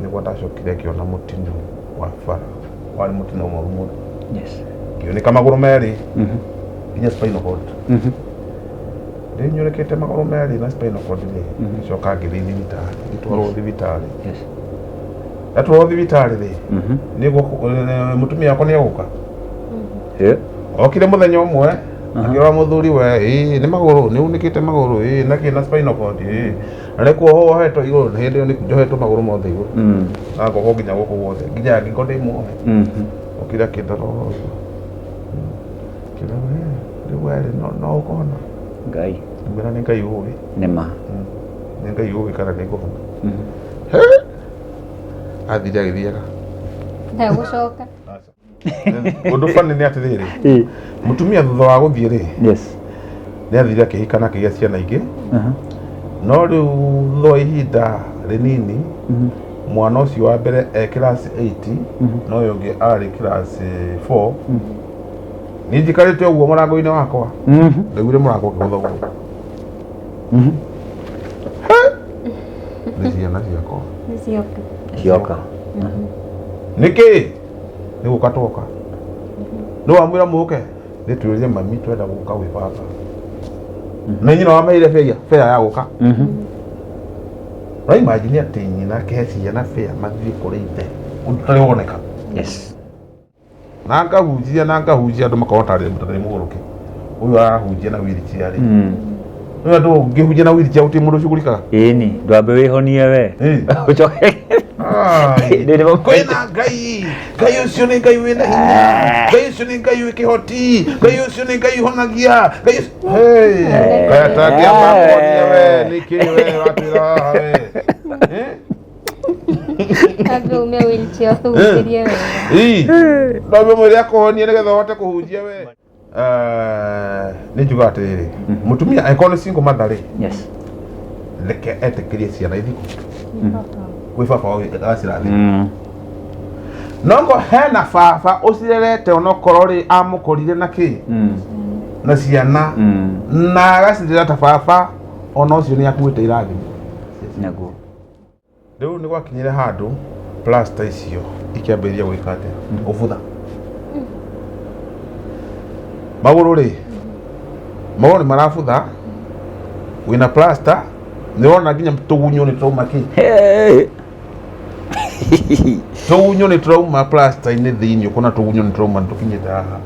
Nĩguo ndacokire ngĩona mũtino wa bara, warĩ mũtino mũru mũno. Ngĩunĩka magũrũ merĩ nginya spinal cord. Ndĩnyũrĩkĩte magũrũ merĩ na spinal cord rĩ, ngĩcoka ngĩthiĩ thibitarĩ, ngĩtwarwo thibitarĩ. Ndatwarwo thibitarĩ rĩ, mũtumia wakwa nĩ egũka. Okire mũthenya ũmwe akĩrora mũthuri we, ĩĩ nĩ magũrũ, nĩ unĩkĩte magũrũ, ĩĩ na kĩ na spinal cord, ĩĩ na nĩ kuohwo wohetwo igũrũ, na hĩndĩ ĩyo nĩ njohetwo magũrũ mothe igũrũ, na ngohwo nginya gũkũ guothe, nginya ngingo ndĩ muohe. Okire akĩndora ũguo, akĩũria, "We, rĩu we rĩ, no ũkũhona?" Ngai. Ngĩmwĩra nĩ Ngai ũĩ. Nĩ ma. Nĩ Ngai ũĩ kana nĩ ngũhona. Athire agĩthiaga. Ndagũcoka. Ũndũ bani nĩ atĩrĩrĩ, mũtumia thutha wa gũthiĩ rĩ, nĩ athire akĩhika na akĩgĩa ciana ingĩ, no rĩu thutha wa ihinda rĩnini mwana ũcio wa mbere e class 8 na ũyũ ũngĩ arĩ class 4. Niĩ njikarĩte ũguo mũrango-inĩ wakwa, ndaiguire mũrango ũkĩgũthwo ũguo. Nĩ ciana ciakwa. Nĩ cioka. Cioka. Nĩkĩ nĩ gũka twoka? Nĩ wamwĩra mũke nĩ twĩrire mami twenda gũka gwĩ baba. Nĩ nyina wameire bea bea ya gũka. No imagine atĩ nyina akĩhe ciana bea mathiĩ kũrĩ ithe, ũndũ ũtarĩ woneka. Na ngahunjia na ngahunjia, andũ makona tarĩ tarĩ mũgũrũki ũyũ arahunjia na wheelchair rĩ. Nĩ andũ ũngĩhunjia na wheelchair gũtirĩ mũndũ ũcugurikaga. Ĩni ndwambe wĩhonie we. Ũcoke. Ai. Kwĩna Ngai, Ngai ũcio nĩ Ngai wĩna hinya, Ngai ũcio nĩ Ngai wĩ kĩhoti, Ngai ũcio nĩ Ngai ũhonagia, Ngai ũcio. Hey, Ngai atangĩamba kuonia we nĩkĩ we ũratwĩra haha we? Eh? Ambe ume wheelchair ũhunjĩrie wega. Ii, no mwĩre akũhonie nĩgetha ũhote kũhunjia we. Nĩ njuga atĩrĩrĩ, mũtumia angĩkorwo nĩ single mother rĩ, reke etĩkĩrie ciana ithiĩ kwĩ baba wao acirathime. Nongo hena baba ũcirerete onokorwo rĩ amũkorire na kĩ na ciana na agacirera ta baba, ona ũcio nĩ akuĩte irathimo. Naguo. Rĩu nĩ gwakinyire handũ plaster icio ikĩambĩrĩria gwĩka atĩa? Gũbutha. Magũrũ rĩ, magũrũ nĩ marabutha, wĩna plaster, nĩ ũrona nginya tũgunyũ nĩ tũrauma kĩ? Hey. Tũgunyũ nĩ tũrauma plaster-inĩ thĩinĩ, ũkona tũgunyũ nĩ tũrauma nĩ tũkinyĩte haha.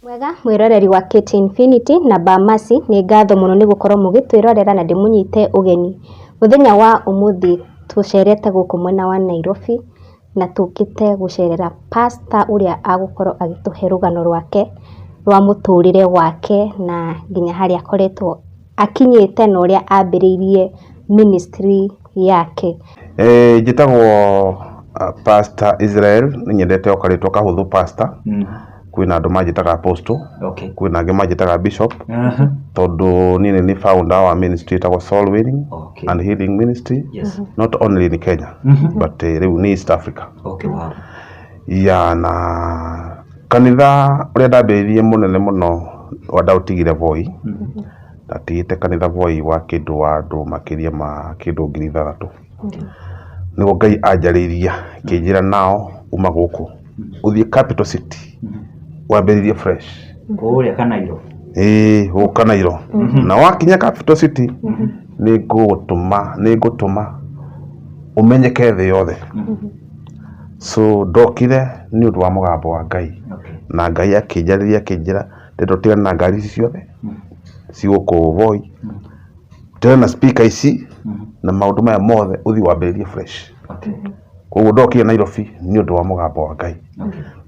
Mwega mwĩroreri wa KT Infinity na Bamasi, nĩ ngatho mũno nĩ gũkorwo mũgĩtwĩrorera na ndĩmũnyite ũgeni. Mũthenya wa ũmũthĩ tũcerete gũkũ mwena wa Nairobi na tũkĩte gũcerera pastor ũrĩa agũkorwo agĩtũhe rũgano rwake rwa mũtũrĩre wake na nginya harĩa akoretwo akinyĩte na ũrĩa ambĩrĩirie ministry yake. Njĩtagwo Pastor Israel, nĩ nyendete o karĩtwa kahũthũ pastor. Kwĩna andũ manjĩtaga apostle, kwĩna angĩ manjĩtaga bishop, tondũ niĩ nĩ niĩ founder wa ministry ĩtagwo Soul Winning and Healing Ministry, not only in Kenya but rĩu nĩ East Africa. Ya na kanitha ũrĩa ndambĩrĩirie mũnene mũno ndaũtigire Voi, ndatigĩte kanitha Voi wa kĩndũ wa andũ makĩria ma kĩndũ 6,000. Nĩguo Ngai anjarĩirie akĩnjĩra nao uma gũkũ ũthiĩ capital city wambĩrĩrie fresh. Kũrĩa Kanairo. Ĩĩ gũkũ Kanairo. Na wakinya capital city nĩ ngũgũtũma, nĩ ngũtũma ũmenyeke thĩ yothe. So ndokire nĩ ũndũ wa mũgambo wa Ngai. Na Ngai akĩnjarĩria akĩnjĩra ndĩrenda ũtigane na ngari ici ciothe ci gũkũ Voi, ũtigane na speaker ici na maũndũ maya mothe ũthiĩ wambĩrĩrie fresh. Koguo ndokire Nairobi nĩ ũndũ wa mũgambo wa Ngai.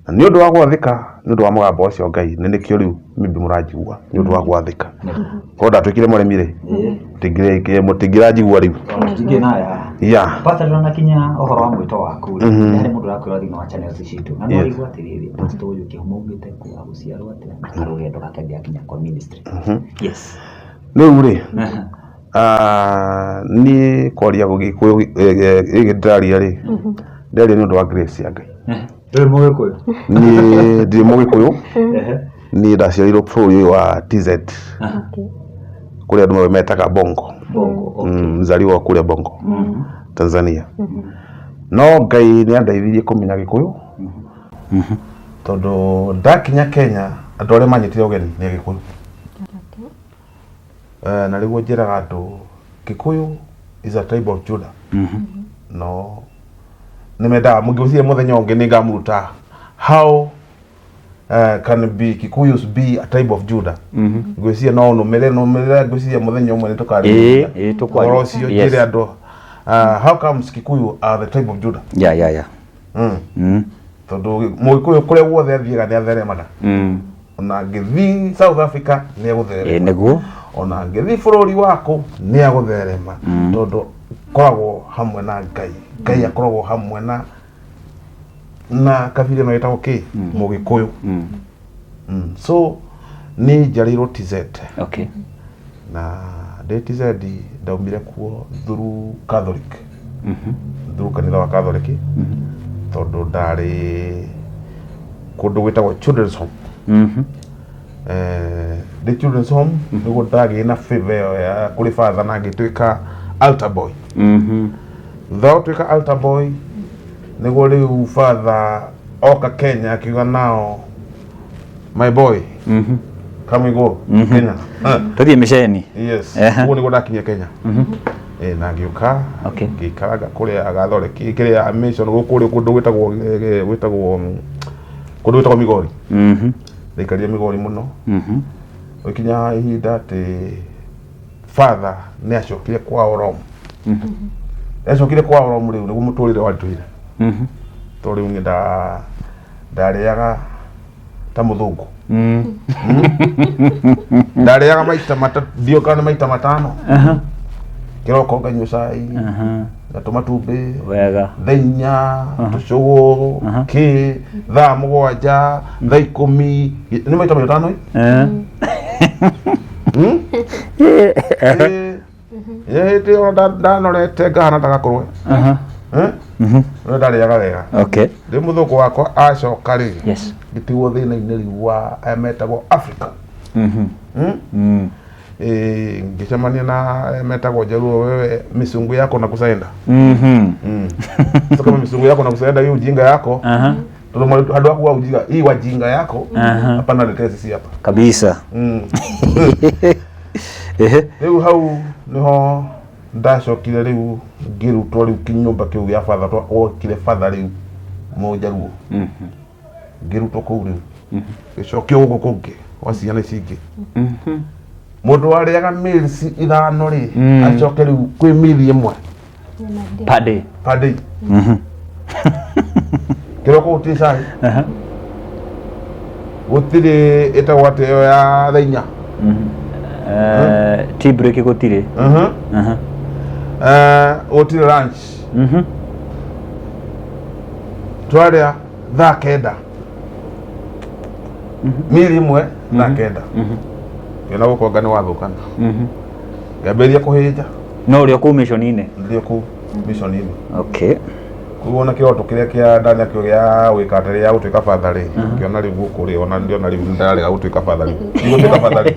Na nĩ ũndũ wa gwathĩka, nĩ ũndũ wa mũgambo ũcio wa Ngai, na nĩkĩo rĩu maybe mũranjigua nĩ ũndũ wa gwathĩka. Korwo ndatuĩkire mũremi rĩ, mũtingĩranjigua rĩu. Yeah. Pastor, ndũnakinya ũhoro wa mwĩto waku rĩ, harĩ mũndũ ũrakwĩra thĩinĩ wa channels citũ na no aigua atĩrĩrĩ, pastor ũyũ kĩhumo aumĩte kũ, agũciarwo atĩa na karũgendo gake nginya kwa ministry. Rĩu rĩ, niĩ kwaria Gĩkũyũ gĩkĩ ndĩraria rĩ, ndĩraria nĩ ũndũ wa grace ya Ngai. Ndũrĩ Mũgĩkũyũ? Niĩ ndirĩ Mũgĩkũyũ, niĩ ndaciarĩirwo bũrũri ũyũ wa TZ. Kũrĩa andũ metaga Bongo. Bongo, okay. Mzaliwa wa kũrĩa Bongo, Tanzania. No Ngai nĩ andeithirie kũmenya Gĩkũyũ, tondũ ndakinya Kenya andũ arĩa manyitire ũgeni nĩ Agĩkũyũ. Na rĩguo njĩraga andũ Kikuyu is a tribe of Judah. No nĩ mendaga mũngĩgwĩciria mũthenya ũngĩ nĩ ngamũruta how can be Kikuyus be a tribe of Judah. Ngwĩciria no nũmĩrĩre nũmĩrĩre, ngwĩciria mũthenya ũmwe nĩ tũkarĩrĩria Ĩĩ, ĩĩ, tũkwaria. ũhoro ũcio. Njĩre andũ how comes Kikuyu are the tribe of Judah. Tondũ Mũgĩkũyũ kũrĩa guothe athiaga nĩ atheremaga. Ona angĩthiĩ South Africa nĩ egũtherema. Nĩguo. Ona angĩthiĩ bũrũri waku nĩ agũtherema, tondũ koragwo hamwe na Ngai. Ngai akoragwo hamwe na kabira ĩno ĩtagwo kĩ Mũgĩkũyũ. So niĩ njiarĩirwo TZ. Na ndĩ TZ ndaumire kuo through Catholic, through kanitha wa Catholic, tondũ ndarĩ kũndũ gwĩtagwo Children's Home. Ndĩ Children's Home nĩguo ndagĩire na favor ĩyo ya kũrĩ father na ngĩtuĩka altar boy. Thutha wa gũtuĩka altar boy nĩguo rĩu father oka Kenya akiuga, "Nao my boy, come we go Kenya." Tũthiĩ mĩceni. Yes. Ũguo nĩguo ndakinyia Kenya. Na ngĩũka ngĩikaraga kũrĩa Gathoreki, kĩrĩa mission gũkũ kũndũ gwĩtagwo gwĩtagwo kũndũ gwĩtagwo Migori. Ndaikarire Migori mũno. Gũkinya ihinda atĩ father nĩ acokire kwao Rome. Acokire kwao Rome rĩu nĩguo mũtũrĩre waritũhire, tondũ rĩu nĩ ndarĩaga ta mũthũngũ. Ndarĩaga maita matatũ, ndiũ kana nĩ maita 5. Kĩroko nganyua cai na tũmatumbĩ. Thaa 4 tũcũgũ kĩ, thaa 7, thaa 10, nĩ maita 5. Hĩndĩ ĩyo ndanorete ngahana ta gakũrwe. No ndarĩaga wega. Rĩu mũthũngũ wakwa acoka rĩ, ngĩtigwo thĩna-inĩ rĩu wa aya metagwo Africa. Ngĩcemania na aya metagwo Jaluo, "Wewe misungu yako na kusaenda." Sasa kama misungu yako na kusaenda, hii ujinga yako, tondũ handũ haku wa ujinga, hii wajinga yako, hapana letea sisi hapa. Kabisa. Rĩu hau niho ndacokire rĩu ngĩrutwo rĩu kĩnyũmba kĩu gĩa batha gwokire batha rĩu Mũjaruo. Ngĩrutwo kũu rĩu gĩcokio gũkũ kũngĩ gwa ciana ici ingĩ. Mũndũ warĩaga meals 5 rĩ, acoke rĩu kwĩ meal 1 Per day. Per day. Kĩroko gũtirĩ cai, gũtirĩ ĩtagwo atĩ ĩyo ya thaa 4. Tea break gũtirĩ. Gũtirĩ lunch. Twarĩa thaa 9, meal 1 thaa 9. Ngĩona gũkũ anga nĩ wathũkana, ngĩambĩrĩria kũhĩnja. No ũrĩ o kũu mission-inĩ? Ndĩ kũu mission-inĩ. Koguo ona kĩroto kĩrĩa kĩa ndarĩ nakĩo gĩa gwĩka atĩ gĩa gũtuĩka batha rĩ, ngĩona rĩu gũkũ rĩ, ona ndĩona rĩu ndarega gũtuĩka batha rĩu, ndigũtuĩka batha rĩu.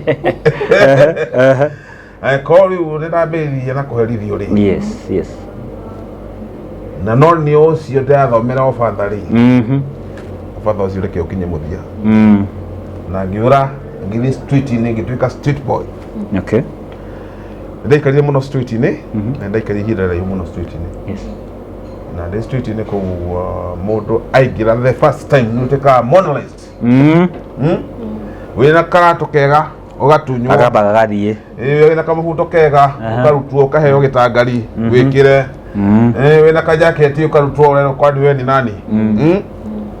Korwo rĩu nĩ ndambĩrĩria na kũherithio rĩ, na no nĩ ũcio ndĩrathomera o batha rĩ, batha ũcio reke ũkinye mũthia. Na ngĩũra ngĩthiĩ street-inĩ, ngĩtuĩka street boy. Ndaikarire mũno street-inĩ, na ndaikarire ihinda rĩraihu mũno street-inĩ. Na ndĩ street-inĩ kũu ũguo, mũndũ aingĩra the first time nĩ ũtuĩkaga monolized. Wĩna karatũ kega ũgatunywo. Agamba gagathiĩ. Ĩĩ, wĩna kamũbuto kega ũkarutwo ũkaheo gĩtangari wĩkĩre. Wĩna kajaketi ũkarutwo ũrerwo, "Kwani we ni nani?"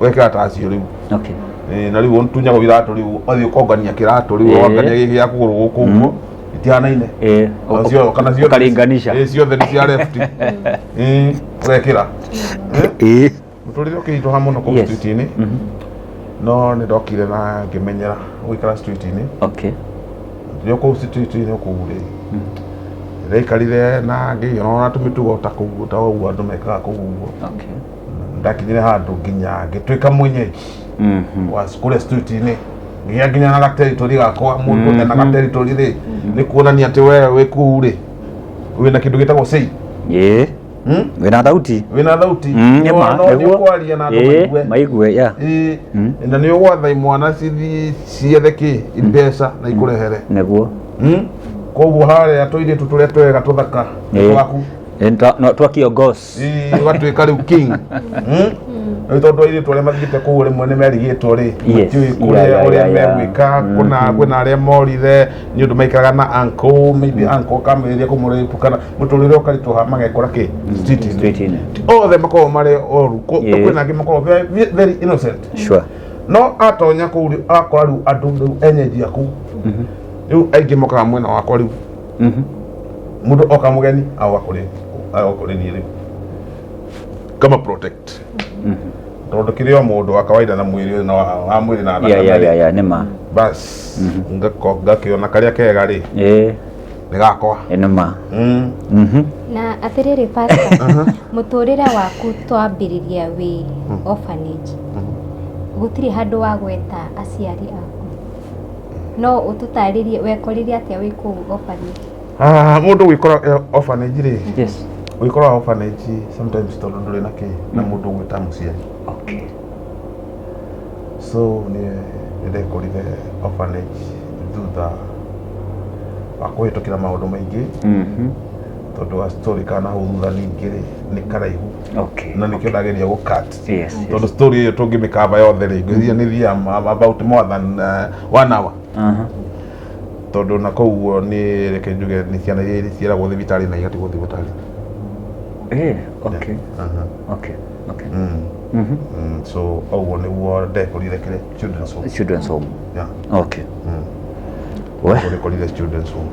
Ũgekĩra tacio rĩu. Ĩĩ, na rĩu ũtunyagwo iratũ, rĩu ũgathiĩ ũkongania kĩratũ rĩu, ũkongania gĩkĩ gĩa kũgũrũ gũkũ ũguo itihanaine. Kana ciothe Ũkaringanisha. Ĩĩ, ciothe nĩ cia left. Ĩĩ, ũgekĩra. Mũtũrĩre ũkĩritũha mũno kũu street-inĩ, no nĩ ndokire na ngĩmenyera gũikara street-inĩ. Ndĩ o kũu street-inĩ kũu rĩ, ndaikarire na ngĩona ona tũmĩtugo ta kũu, ta ũguo andũ mekaga kũu ũguo. Ndakinyire handũ nginya ngĩtuĩka mwenyeji wa kũrĩa street-inĩ. Ngĩgĩa nginya na gateritori gakwa. Mũndũ ena gateritori rĩ, nĩ kuonania atĩ we wĩ kũu rĩ, wĩna kĩndũ gĩtagwo say. Hmm? Wĩna thauti. Wĩna thauti. Nĩ ma, No nĩguo. nĩ ũkwaria na andũ maigue. Maigue, yeah. Ĩĩ, na nĩ ũgwatha imwana cithiĩ ciethe kĩ mbeca na ikũrehere. Nĩguo. Koguo harĩa tũirĩtu tũrĩa twega tũthaka nĩ twaku. No, twa kiongozi. Ĩĩ, ũgatuĩka rĩu king. Rĩu tondũ airĩtu arĩa mathiĩte kũu rĩmwe nĩ merigĩtwo rĩ, matiũĩ kũrĩa ũrĩa megwĩka. Kũna kwĩna arĩa morire nĩ ũndũ maikaraga na uncle, maybe uncle akambĩrĩria kũmũrape kana mũtũrĩre ũkaritũha, magekora kĩ street-inĩ. Street-inĩ. Ti othe makoragwo marĩ oru. Kwĩna angĩ makoragwo very, very innocent. No atonya kũu rĩ, akora rĩu andũ rĩu enyeji aku rĩu aingĩ mokaga mwena wakwa rĩu. Mũndũ oka mũgeni agoka kũrĩ niĩ rĩu kama protect, tondũ kĩrĩ o mũndũ wa kawaida na mwĩrĩ na wa mwĩrĩ na thakame rĩ. Yeah, nĩ ma. Bas, ngakĩona karĩa kega rĩ, nĩ gakwa. Nĩ ma. Na atĩrĩrĩ pastor, mũtũrĩre waku twambĩrĩria wĩ orphanage, gũtirĩ handũ wagweta aciari aku. No ũtũtarĩrie wekorire atĩa wĩ kũu orphanage? Ah, mũndũ gwĩkora orphanage rĩ, gwĩkora orphanage sometimes tondũ ndũrĩ na kĩ na mũndũ ũgwĩta mũciari. So nĩ ndekorire orphanage thutha wa kũhĩtũkĩra maũndũ maingĩ, tondũ wa story kana hau thutha ningĩ rĩ, nĩ karaihu. Na nĩkĩo ndageria gũ cut, tondũ story ĩyo tũngĩmĩkava yothe rĩ, ngwĩciria nĩ thiaga about more than one hour. Tondũ na kũu nĩ reke njuge nĩ ciana iria ciaragwo thibitarĩ na igatigwo thibitarĩ. So ũguo nĩguo ndekorire kĩrĩa children's home. Children's home. Yeah. We. Nĩguo ndekorire children's home.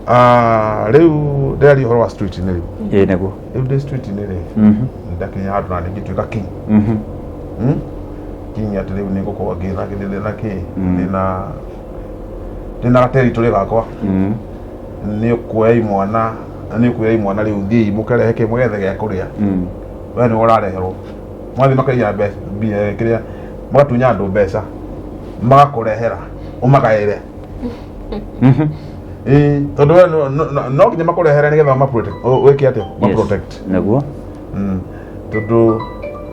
Ah, rĩu ndĩraria ũhoro wa street-inĩ rĩu. Ĩĩ, nĩguo. Rĩu ndĩ street-inĩ rĩ, ndakinya handũ na ngĩtuĩka king. King atĩ rĩu nĩ ngũkorwo ngĩna ndĩna kĩ ndĩna gateritori gakwa. Nĩ ũkuoya imwana nĩ ũkuoya imwana rĩu, thiĩi mũkarehe kĩ mũgethe gĩa kũrĩa. We nĩwe ũrareherwo, mathiĩ makaiya mbia kĩrĩa, magatunya andũ mbeca, magakũrehera ũmagaĩre. Ĩĩ, tondũ we no nginya makũrehere nĩgetha ũma protect, wĩke atĩa, ma protect. Tondũ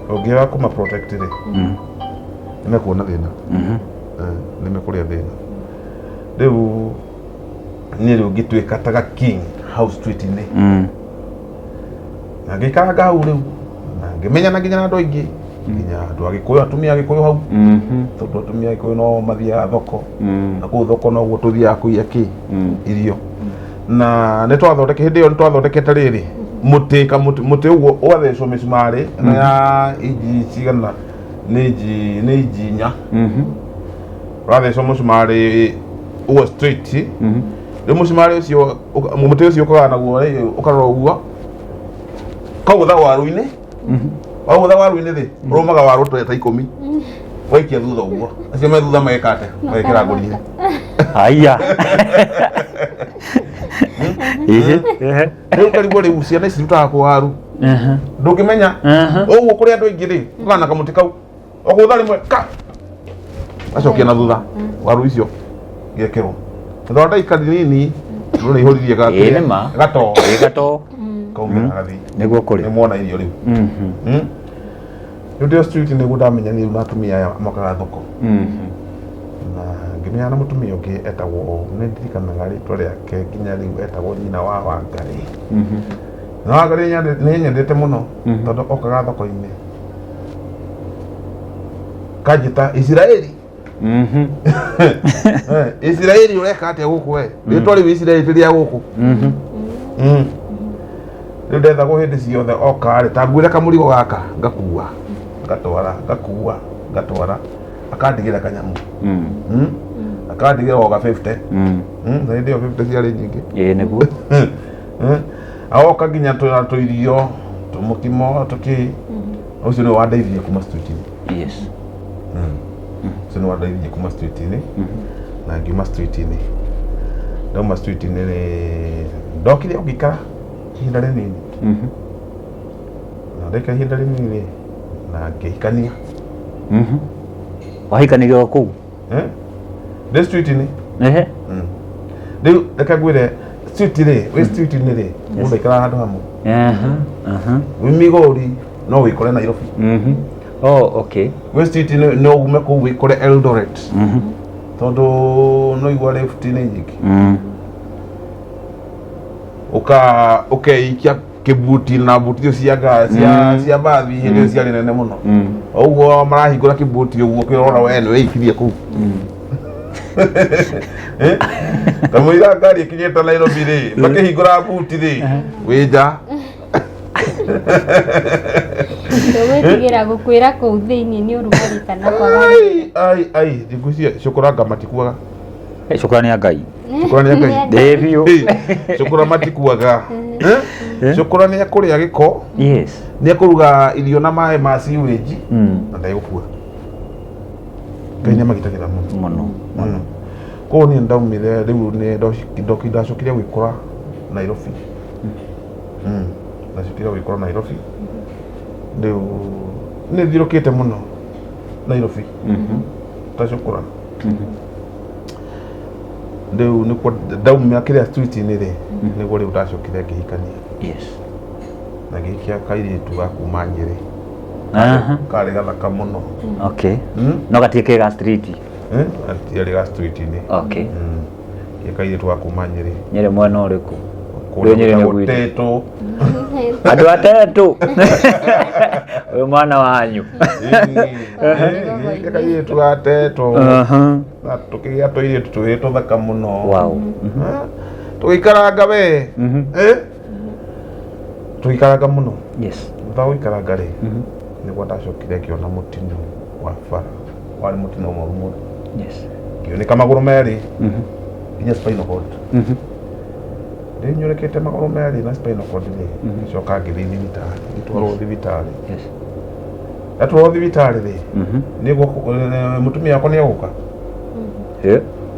ũngĩaga kũma protect rĩ, nĩ mekuona thĩna. Nĩ mekũrĩa thĩna. Rĩu niĩ rĩu ngĩtuĩka ta ga king hau street-inĩ, na ngĩikaranga hau rĩu na ngĩmenyana nginya na andũ aingĩ, nginya andũ a Gĩkũyũ, atumia a Gĩkũyũ hau, tondũ atumia a Gĩkũyũ no mathiaga thoko, na kũu thoko noguo tũthiaga kũiya kĩ irio. Na nĩ twathondeke hĩndĩ ĩyo nĩ twathondekete rĩrĩ mũtĩ kamũtĩ, mũtĩ ũguo ũgathecwo mĩcumarĩ na ya inji cigana, nĩ inji 4. Ũrathecwo mũcumarĩ ũguo straight. Rĩu mũcumarĩ ũcio mũtĩ ũcio ũkaga naguo rĩ, ũkarora ũguo kagũtha waru-inĩ. Wagũtha waru-inĩ rĩ, ũrũmaga waru ta 10, waikia thutha ũguo, acio me thutha mageka atĩa? Magekĩra ngũnia. Haya. Ihe. Ihe. Rĩu karigwo rĩu ciana ici irutaga kũ waru? Ndũngĩmenya. Ũguo kũrĩ andũ aingĩ rĩ, ũkana kamũtĩ kau ũgũtha rĩmwe ka gacokia na thutha, waru icio igekĩrwo thutha wa ndagĩka nini no nĩ ihũririe. Ĩĩ, nĩ ma. Gato. Ĩĩ, gato. Kaumĩra gathiĩ. Nĩguo kũrĩ. Nĩ mwona irio rĩu. Rĩu ndĩ o street nĩguo ndamenya rĩu na atumia aya mokaga thoko, na ngĩmenyana na mũtumia ũngĩ etagwo, nĩ ndirikanaga rĩtwa rĩake nginya rĩu, etagwo nyina wa Wangarĩ. Na Wangarĩ nĩ nyendete mũno tondũ okaga thoko-inĩ kanjĩta, "Isiraeli." "Isiraeli, ũreka atĩa gũkũ we?" Rĩtwa rĩu Isiraeli ti rĩa gũkũ. Rĩu ndethagwo hĩndĩ ciothe oka rĩ, ta nguĩre kamũrigo gaka, ngakua ngatwara, ngakua ngatwara, akandigĩra kanyamũ. Akandigĩra o ga 50. Na hĩndĩ ĩyo 50 ciarĩ nyingĩ. Ĩĩ, nĩguo. Agoka nginya twĩna tũirio, tũmũkimo, tũkĩ. Ũcio nĩwe wandeithirie kuma street-inĩ. Ũcio nĩwe wandeithirie kuma street-inĩ na ngiuma street-inĩ. Ndauma street-inĩ rĩ, ndokire o ngĩikara ihinda rĩnini. Na ndaikara ihinda rĩnini rĩ, na ngĩhikania. Wahikanirie o kũu? Eh? Ndĩ street-inĩ. Ehe. Rĩu reke ngwĩre, street rĩ, wĩ street-inĩ rĩ, mũndũ aikaraga handũ hamwe. Aha. Aha. Wĩ Migori no wĩkore Nairobi. Oh, okay. Wĩ street-inĩ no ume kũu wĩkore Eldoret. Tondũ no igua lift nĩ nyingĩ. Ũka ũkeikia kĩbuti na buti icio cia cia cia bathi hĩndĩ ĩyo ciarĩ nene mũno. Ũguo marahingũra kĩbuti ũguo kĩrora we nĩ wĩikirie kũu. Eh? Kamũira ngari ĩkinyĩte Nairobi rĩ, makĩhingũra buti rĩ, wĩ nja. Ndũgwĩtigĩra gũkwĩra kũu thĩinĩ nĩ ũrugarĩ kana kwaga? Ai, ai, ai, ngwĩciria cũkũranga matikuaga. Cũkũra nĩ a Ngai. Cũkũra nĩ a Ngai. Ĩĩ biũ. Cũkũra matikuaga. Eh? Cũkũra nĩ ekũrĩa gĩko, nĩ ekũruga irio na maĩ ma sewage na ndegũkua. Ngai nĩ amagitagĩra mũno. Mũno. Mũno. Koguo niĩ ndaumire rĩu nĩ ndacokire gwĩkora Nairobi. Ndacokire gwĩkora Nairobi. Rĩu nĩ thiũrũkĩte mũno Nairobi. Ndacokora. Rĩu nĩkuo ndaumia kĩrĩa street-inĩ rĩ, nĩguo rĩu ndacokire ngĩhikania. Na ngĩhikia kairĩtu ga kuma Nyĩrĩ. Karĩ gathaka mũno. No gatiĩ ga street? Eh? Gatiarĩ ga street-inĩ. Gĩ kairĩtu ga kuma Nyĩrĩ. Nyĩrĩ mwena ũrĩkũ? Kũrĩa Rĩu Nyĩrĩ nĩ gwĩtagwo gwitũ. Tetũ. Andũ a Tetũ. Ũyũ mwana wanyu. Gĩ kairĩtu ga Tetũ. Na tũkĩgĩa tũirĩtu twĩrĩ tũthaka mũno. Eh? Tũgĩikaranga we. Eh? Tũgĩikaranga mũno. Thutha wa gũikaranga rĩ, nĩguo ndacokire ngĩona mũtino wa bara. Warĩ mũtino mũru mũno. Ngĩunĩka magũrũ merĩ nginya spinal cord. Rĩu nyũrĩkĩte magũrũ merĩ na spinal cord rĩ, ngĩcoka ngĩthiĩ thibitarĩ, ngĩtwarwo thibitarĩ. Ndatwarwo thibitarĩ rĩ, nĩguo mũtumia wakwa nĩ egũka.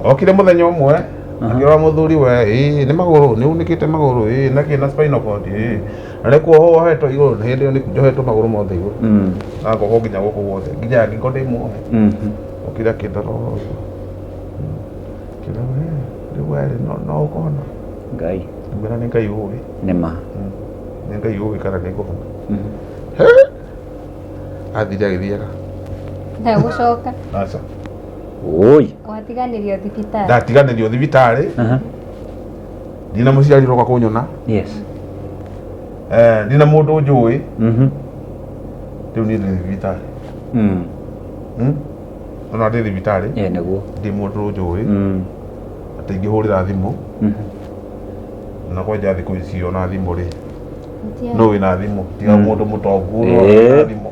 Okire mũthenya ũmwe akĩrora mũthuri we, ĩĩ nĩ magũrũ, nĩ unĩkĩte magũrũ, ĩĩ na kĩ na spinal cord, ĩĩ na nĩ kuohwo wohetwo igũrũ, na hĩndĩ ĩyo nĩ njohetwo magũrũ mothe igũrũ. Na ngohwo nginya gũkũ guothe, nginya ngingo ndĩ muohe. Okire akĩndora ũguo. Akĩũria, we, rĩu we rĩ, no ũkũhona? Ngai. Ngĩmwĩra nĩ Ngai ũĩ. Nĩ ma. Nĩ Ngai ũĩ kana nĩ ngũhona. Athire agĩthiaga. Ndegũcoka. Aca. Oi. Watiganĩrio thibitarĩ? Ndatiganĩrio thibitarĩ. Ndina mũciari ũroka kũnyona. Ndina mũndũ njũĩ. Rĩu niĩ ndĩ thibitarĩ. Ona ndĩ thibitarĩ. Ĩĩ nĩguo. Ndĩ mũndũ njũĩ. Atĩ ingĩhũrĩra thimũ. Na kwanja thikũ ici ona thimũ rĩ, no wĩna thimũ. Tiga mũndũ mũtongu no wĩna thimũ.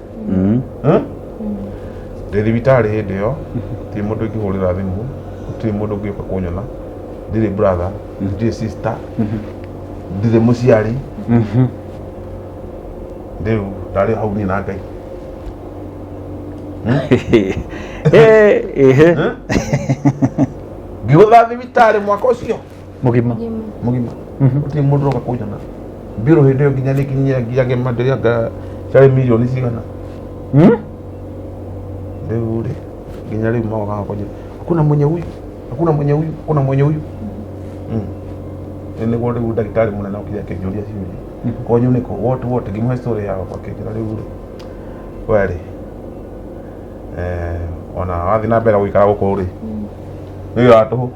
Ndĩ thibitarĩ hĩndĩ ĩyo, gũtirĩ mũndũ ingĩhũrĩra thimũ, gũtirĩ mũndũ ũngĩũka kũnyona, ndirĩ brother, ndirĩ sister, ndirĩ mũciari. Rĩu ndarĩ hau niĩ na Ngai. Ngĩgũtha thibitarĩ mwaka ũcio Mũgima. Mũgima. Gũtirĩ mũndũ ũroka kũnyona. Mbirũ hĩndĩ ĩyo nginya nĩ nginya ngĩma anga ciarĩ mirioni cigana. Rĩu rĩ, nginya rĩu magokaga kũnjĩra, hakuna mwenye huyu, hakuna mwenye huyu, hakuna mwenye huyu. Rĩu nĩguo rĩu ndagĩtarĩ mũnene okire akĩnjũria ciũria. Kwanyu nĩkũ? What what? Ngĩmũhe story yakwa akĩnjĩra rĩu rĩ, we rĩ, ona wathiĩ na mbere gũikara gũkũ rĩ, nĩ wĩra wa tũhũ.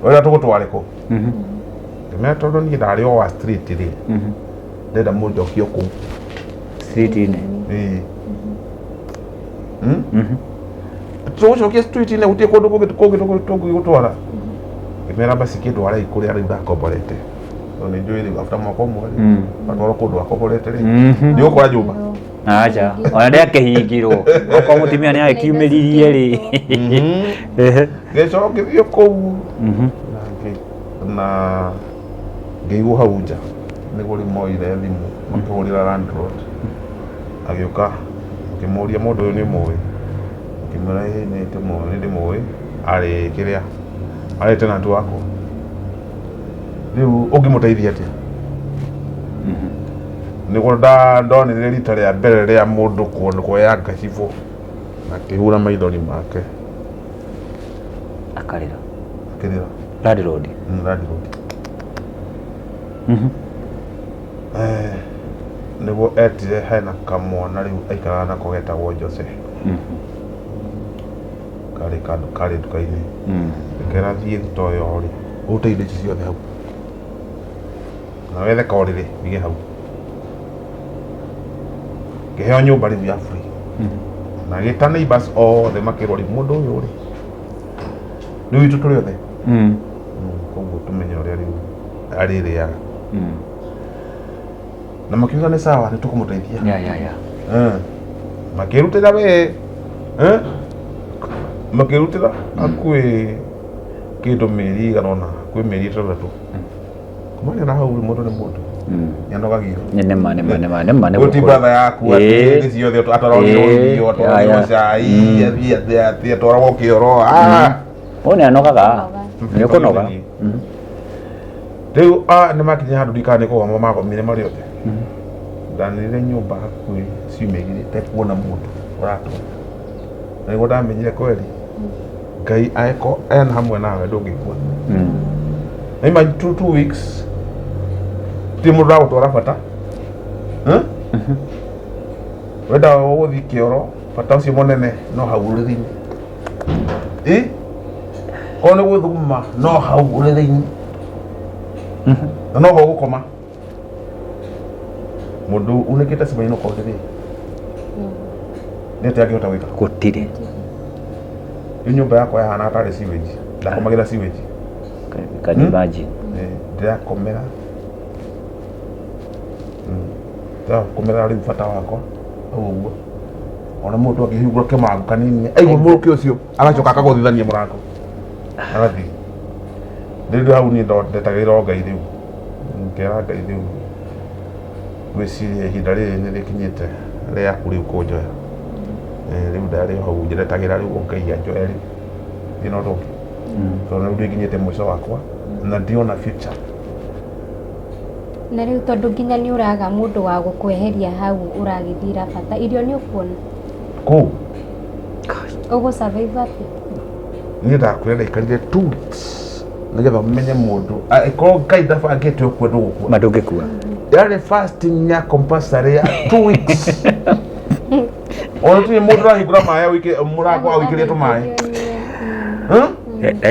Ũrĩa tũgũtware kũ? Ngĩmera tondũ niĩ ndarĩ o wa street rĩ, ndĩrenda mũnjokie kũu. Street-inĩ. Ĩĩ. Tũgũcokia street-inĩ, gũtirĩ kũndũ kũngĩ kũngĩ tũngĩgũtwara. Ngĩmera basi kĩndware kũrĩa rĩu ndakomborete. Tondũ nĩ njũĩ rĩu after mwaka ũmwe rĩ, watwarwo kũndũ wakomborete rĩ, nĩ ũgũkora nyũmba. Aca, ona ndĩakĩhingirwo. Okorwo mũtumia nĩ agĩkiumĩririe rĩ. Ngĩcoka ngĩthiĩ kũu na ngĩigwo hau nja. Nĩguo rĩu moire thimũ makĩhũrĩra landlord. Agĩũka akĩmũria, mũndũ ũyũ nĩ ũmũĩ? Akĩmwĩra ĩĩ nĩ ndĩmũĩ, arĩ kĩrĩa, arĩ tenant wakwa. Rĩu ũngĩmũteithia atĩa? Nĩguo ndonire rita rĩa mbere rĩa mũndũ kuoya ngacibũ na akĩhura maithori make. Akarĩra. Akĩrĩra. Landlord. Landlord. Eh, nĩguo etire hena kamwana rĩu aikaraga nako getagwo Jose. Karĩ kandũ karĩ nduka-inĩ. Gĩkera thiĩ thito ĩyo rĩ, ũrute indo ici ciothe hau. Na wethe korĩrĩ wĩige hau. Ngĩheo nyũmba rĩu ya free. Na gĩta neighbors othe makĩrwo rĩu mũndũ ũyũ rĩ, nĩ witũ tũrĩ othe. Koguo tũmenye ũrĩa rĩu arĩrĩaga. Na makiuga nĩ sawa, nĩ tũkũmũteithia. Ya ya ya. Makĩrutĩra we, eh? Makĩrutĩra hakuhĩ kĩndũ mĩeri ĩigana ũna, hakuhĩ mĩeri 6. Kumania na hau mũndũ nĩ mũndũ. Nĩanogagio. Nĩ nĩma nĩma nĩma nĩma nĩ Gũti gũkũra. brother yaku atĩ hĩndĩ ciothe atwaragwo irio, atwaragwo cai, athiĩ atĩ atĩ atwaragwo kĩoro. Ah! Ũyũ nĩ anogaga. Nĩ ũkũnoga. Rĩu nĩ makinya handũ ndikana nĩ kũgoma magomire marĩ othe. Ndanĩrĩre nyũmba hakuhĩ ciumia igĩrĩ itekuona mũndũ ũratonya. Na nĩguo ndamenyire kweli Ngai angĩkorwo ena hamwe nawe ndũngĩkua. Na imagine 2 weeks ti mũndũ ũragũtwara bata. Eh? Wenda gũthiĩ kĩoro bata ũcio mũnene no hau ũrĩrĩ-inĩ. Ĩ? Korwo nĩ gwĩthuguma no hau ũrĩrĩ-inĩ. Na no ho ũgũkoma. Mũndũ unĩkĩte spinal cord rĩ, nĩ atĩa angĩhota gwĩka? Gũtirĩ. Rĩu nyũmba yakwa yahana tarĩ sewage. Ndakomagĩra sewage. Can you imagine? Ndĩrakomera ndĩrakomera rĩu bata wakwa hau ũguo. Ona mũndũ angĩhingũra kĩmango kanini aigua mũrukĩ ũcio agacoka akagũthithania mũrango agathiĩ. Rĩu hau niĩ ndetagĩrĩra o Ngai rĩu, ngera Ngai rĩu ngwĩciria ihinda rĩrĩ nĩ rĩkinyĩte rĩaku rĩu kũnjoya. Rĩu ndarĩ o hau ndetagĩra rĩu Ngai anjoe rĩu thiĩ na ũndũ ũngĩ, tondũ rĩu nĩnginyĩte mũico wakwa na ndiona future. Na rĩu tondũ nginya nĩ ũraga mũndũ wa gũkweheria hau ũragĩthiĩra bata, irio nĩ ũkuona? Kũu Ũgũ survive atĩa? Niĩ ndakwĩra ndaikarire 2 weeks nĩgetha ũmenye mũndũ angĩkorwo Ngai ndabangĩte ũkue ndũgũkua. Ma ndũngĩkua. Yarĩ fasting ya compulsory ya 2 weeks. Ona tirĩ mũndũ ũrahingũra maĩ mũrango awĩkĩrie tũmaĩ. Huh?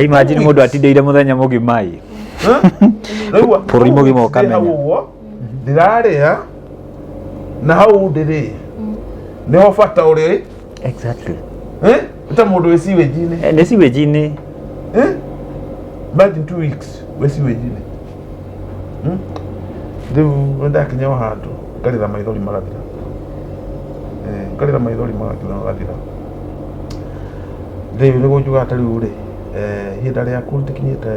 Imagine mũndũ atindĩire mũthenya mũgima ĩ. Rĩu Bũrũri mũgima ũkamenya. Hau ũguo ndĩrarĩa na hau ndĩrĩ nĩho bata ũrĩ. Exactly. Eh? Ta mũndũ wĩ sewage-inĩ. Nĩ sewage-inĩ. Eh? Imagine 2 weeks wĩ sewage-inĩ. Rĩu nĩndakinya o handũ ngarĩra maithori magathira. Ngarĩra maithori magathira magathira. Rĩu nĩguo njugaga ta rĩu rĩ, ihinda rĩaku rĩtikinyĩte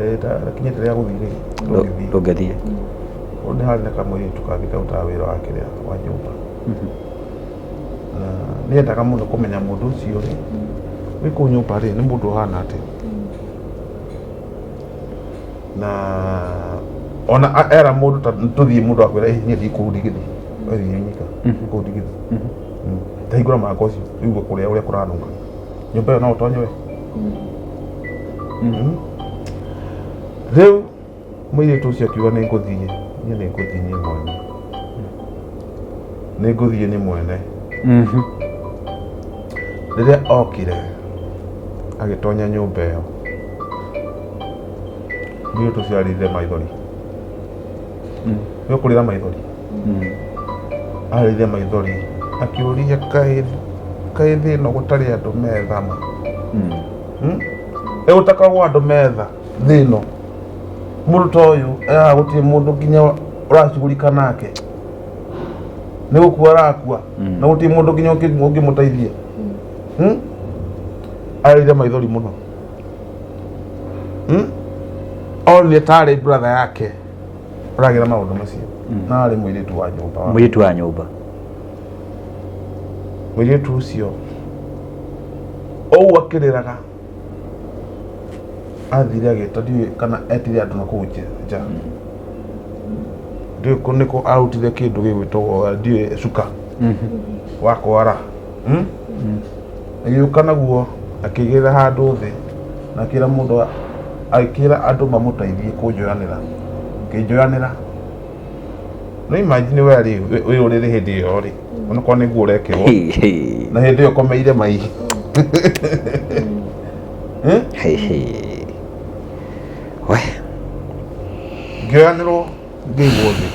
rĩkinyĩte rĩa gũthiĩ rĩ, ndũngĩthiĩ. Ndũngĩthiĩ. Ũyũ nĩ harĩ na kamũirĩtu kangĩ karutaga wĩra wa kĩrĩa wa nyũmba. Na nĩendaga mũno kũmenya mũndũ ũcio rĩ, wĩ kũu nyũmba rĩ, nĩ mũndũ ũhana atĩa. Na ona era mũndũ ta tũthiĩ mũndũ akwĩra, "Ĩ, niĩ ndiĩ kũu ndingĩthiĩ. We thiĩ nyika, kũu ndingĩthiĩ." Ta hingũra mũrango ũcio ũigue kũrĩa ũrĩa kũranunga. Nyũmba ĩyo no ũtonye we. Rĩu mũirĩtu ũcio akiuga nĩ ngũthiĩ, niĩ nĩ ngũthiĩ niĩ mwene. Nĩ ngũthiĩ niĩ mwene. Rĩrĩa okire agĩtonya nyũmba ĩyo, mũirĩtu ũcio arĩrire maithori. Nĩ ũkũrĩra maithori? Arĩrire maithori akĩũria kaĩ kaĩ thĩ ĩno gũtarĩ andũ metha ma. Ĩ gũtakoragwo andũ metha thĩ ĩno. Mũndũ ta ũyũ haha gũtirĩ mũndũ nginya ũracugurika nake. Nĩ gũkua arakua na gũtirĩ mũndũ nginya ũngĩmũteithia. Arĩrire maithori mũno. Onire tarĩ brother yake ũragĩra maũndũ macio na arĩ mũirĩtu wa nyũmba. Mũirĩtu wa nyũmba. Mũirĩtu ũcio ũguo akĩrĩraga athire agĩta ndiũĩ kana etire andũ na kũu nja ndiũĩ kũ nĩkũ arutire kĩndũ gĩgwĩtwo ndiũĩ cuka wa kwara. Agĩũka naguo akĩigĩrĩra handũ thĩ. Na akĩra mũndũ akĩra andũ mamũteithie kũnjoyanĩra. Ngĩnjoyanĩra. No imagine we rĩ wĩ ũrĩrĩ hĩndĩ ĩyo rĩ onokorwo nĩ nguo ũrekĩrwo na hĩndĩ ĩyo ũkomeire mai. Eh? We. Ngĩoyanĩrwo ngĩigwo thĩ.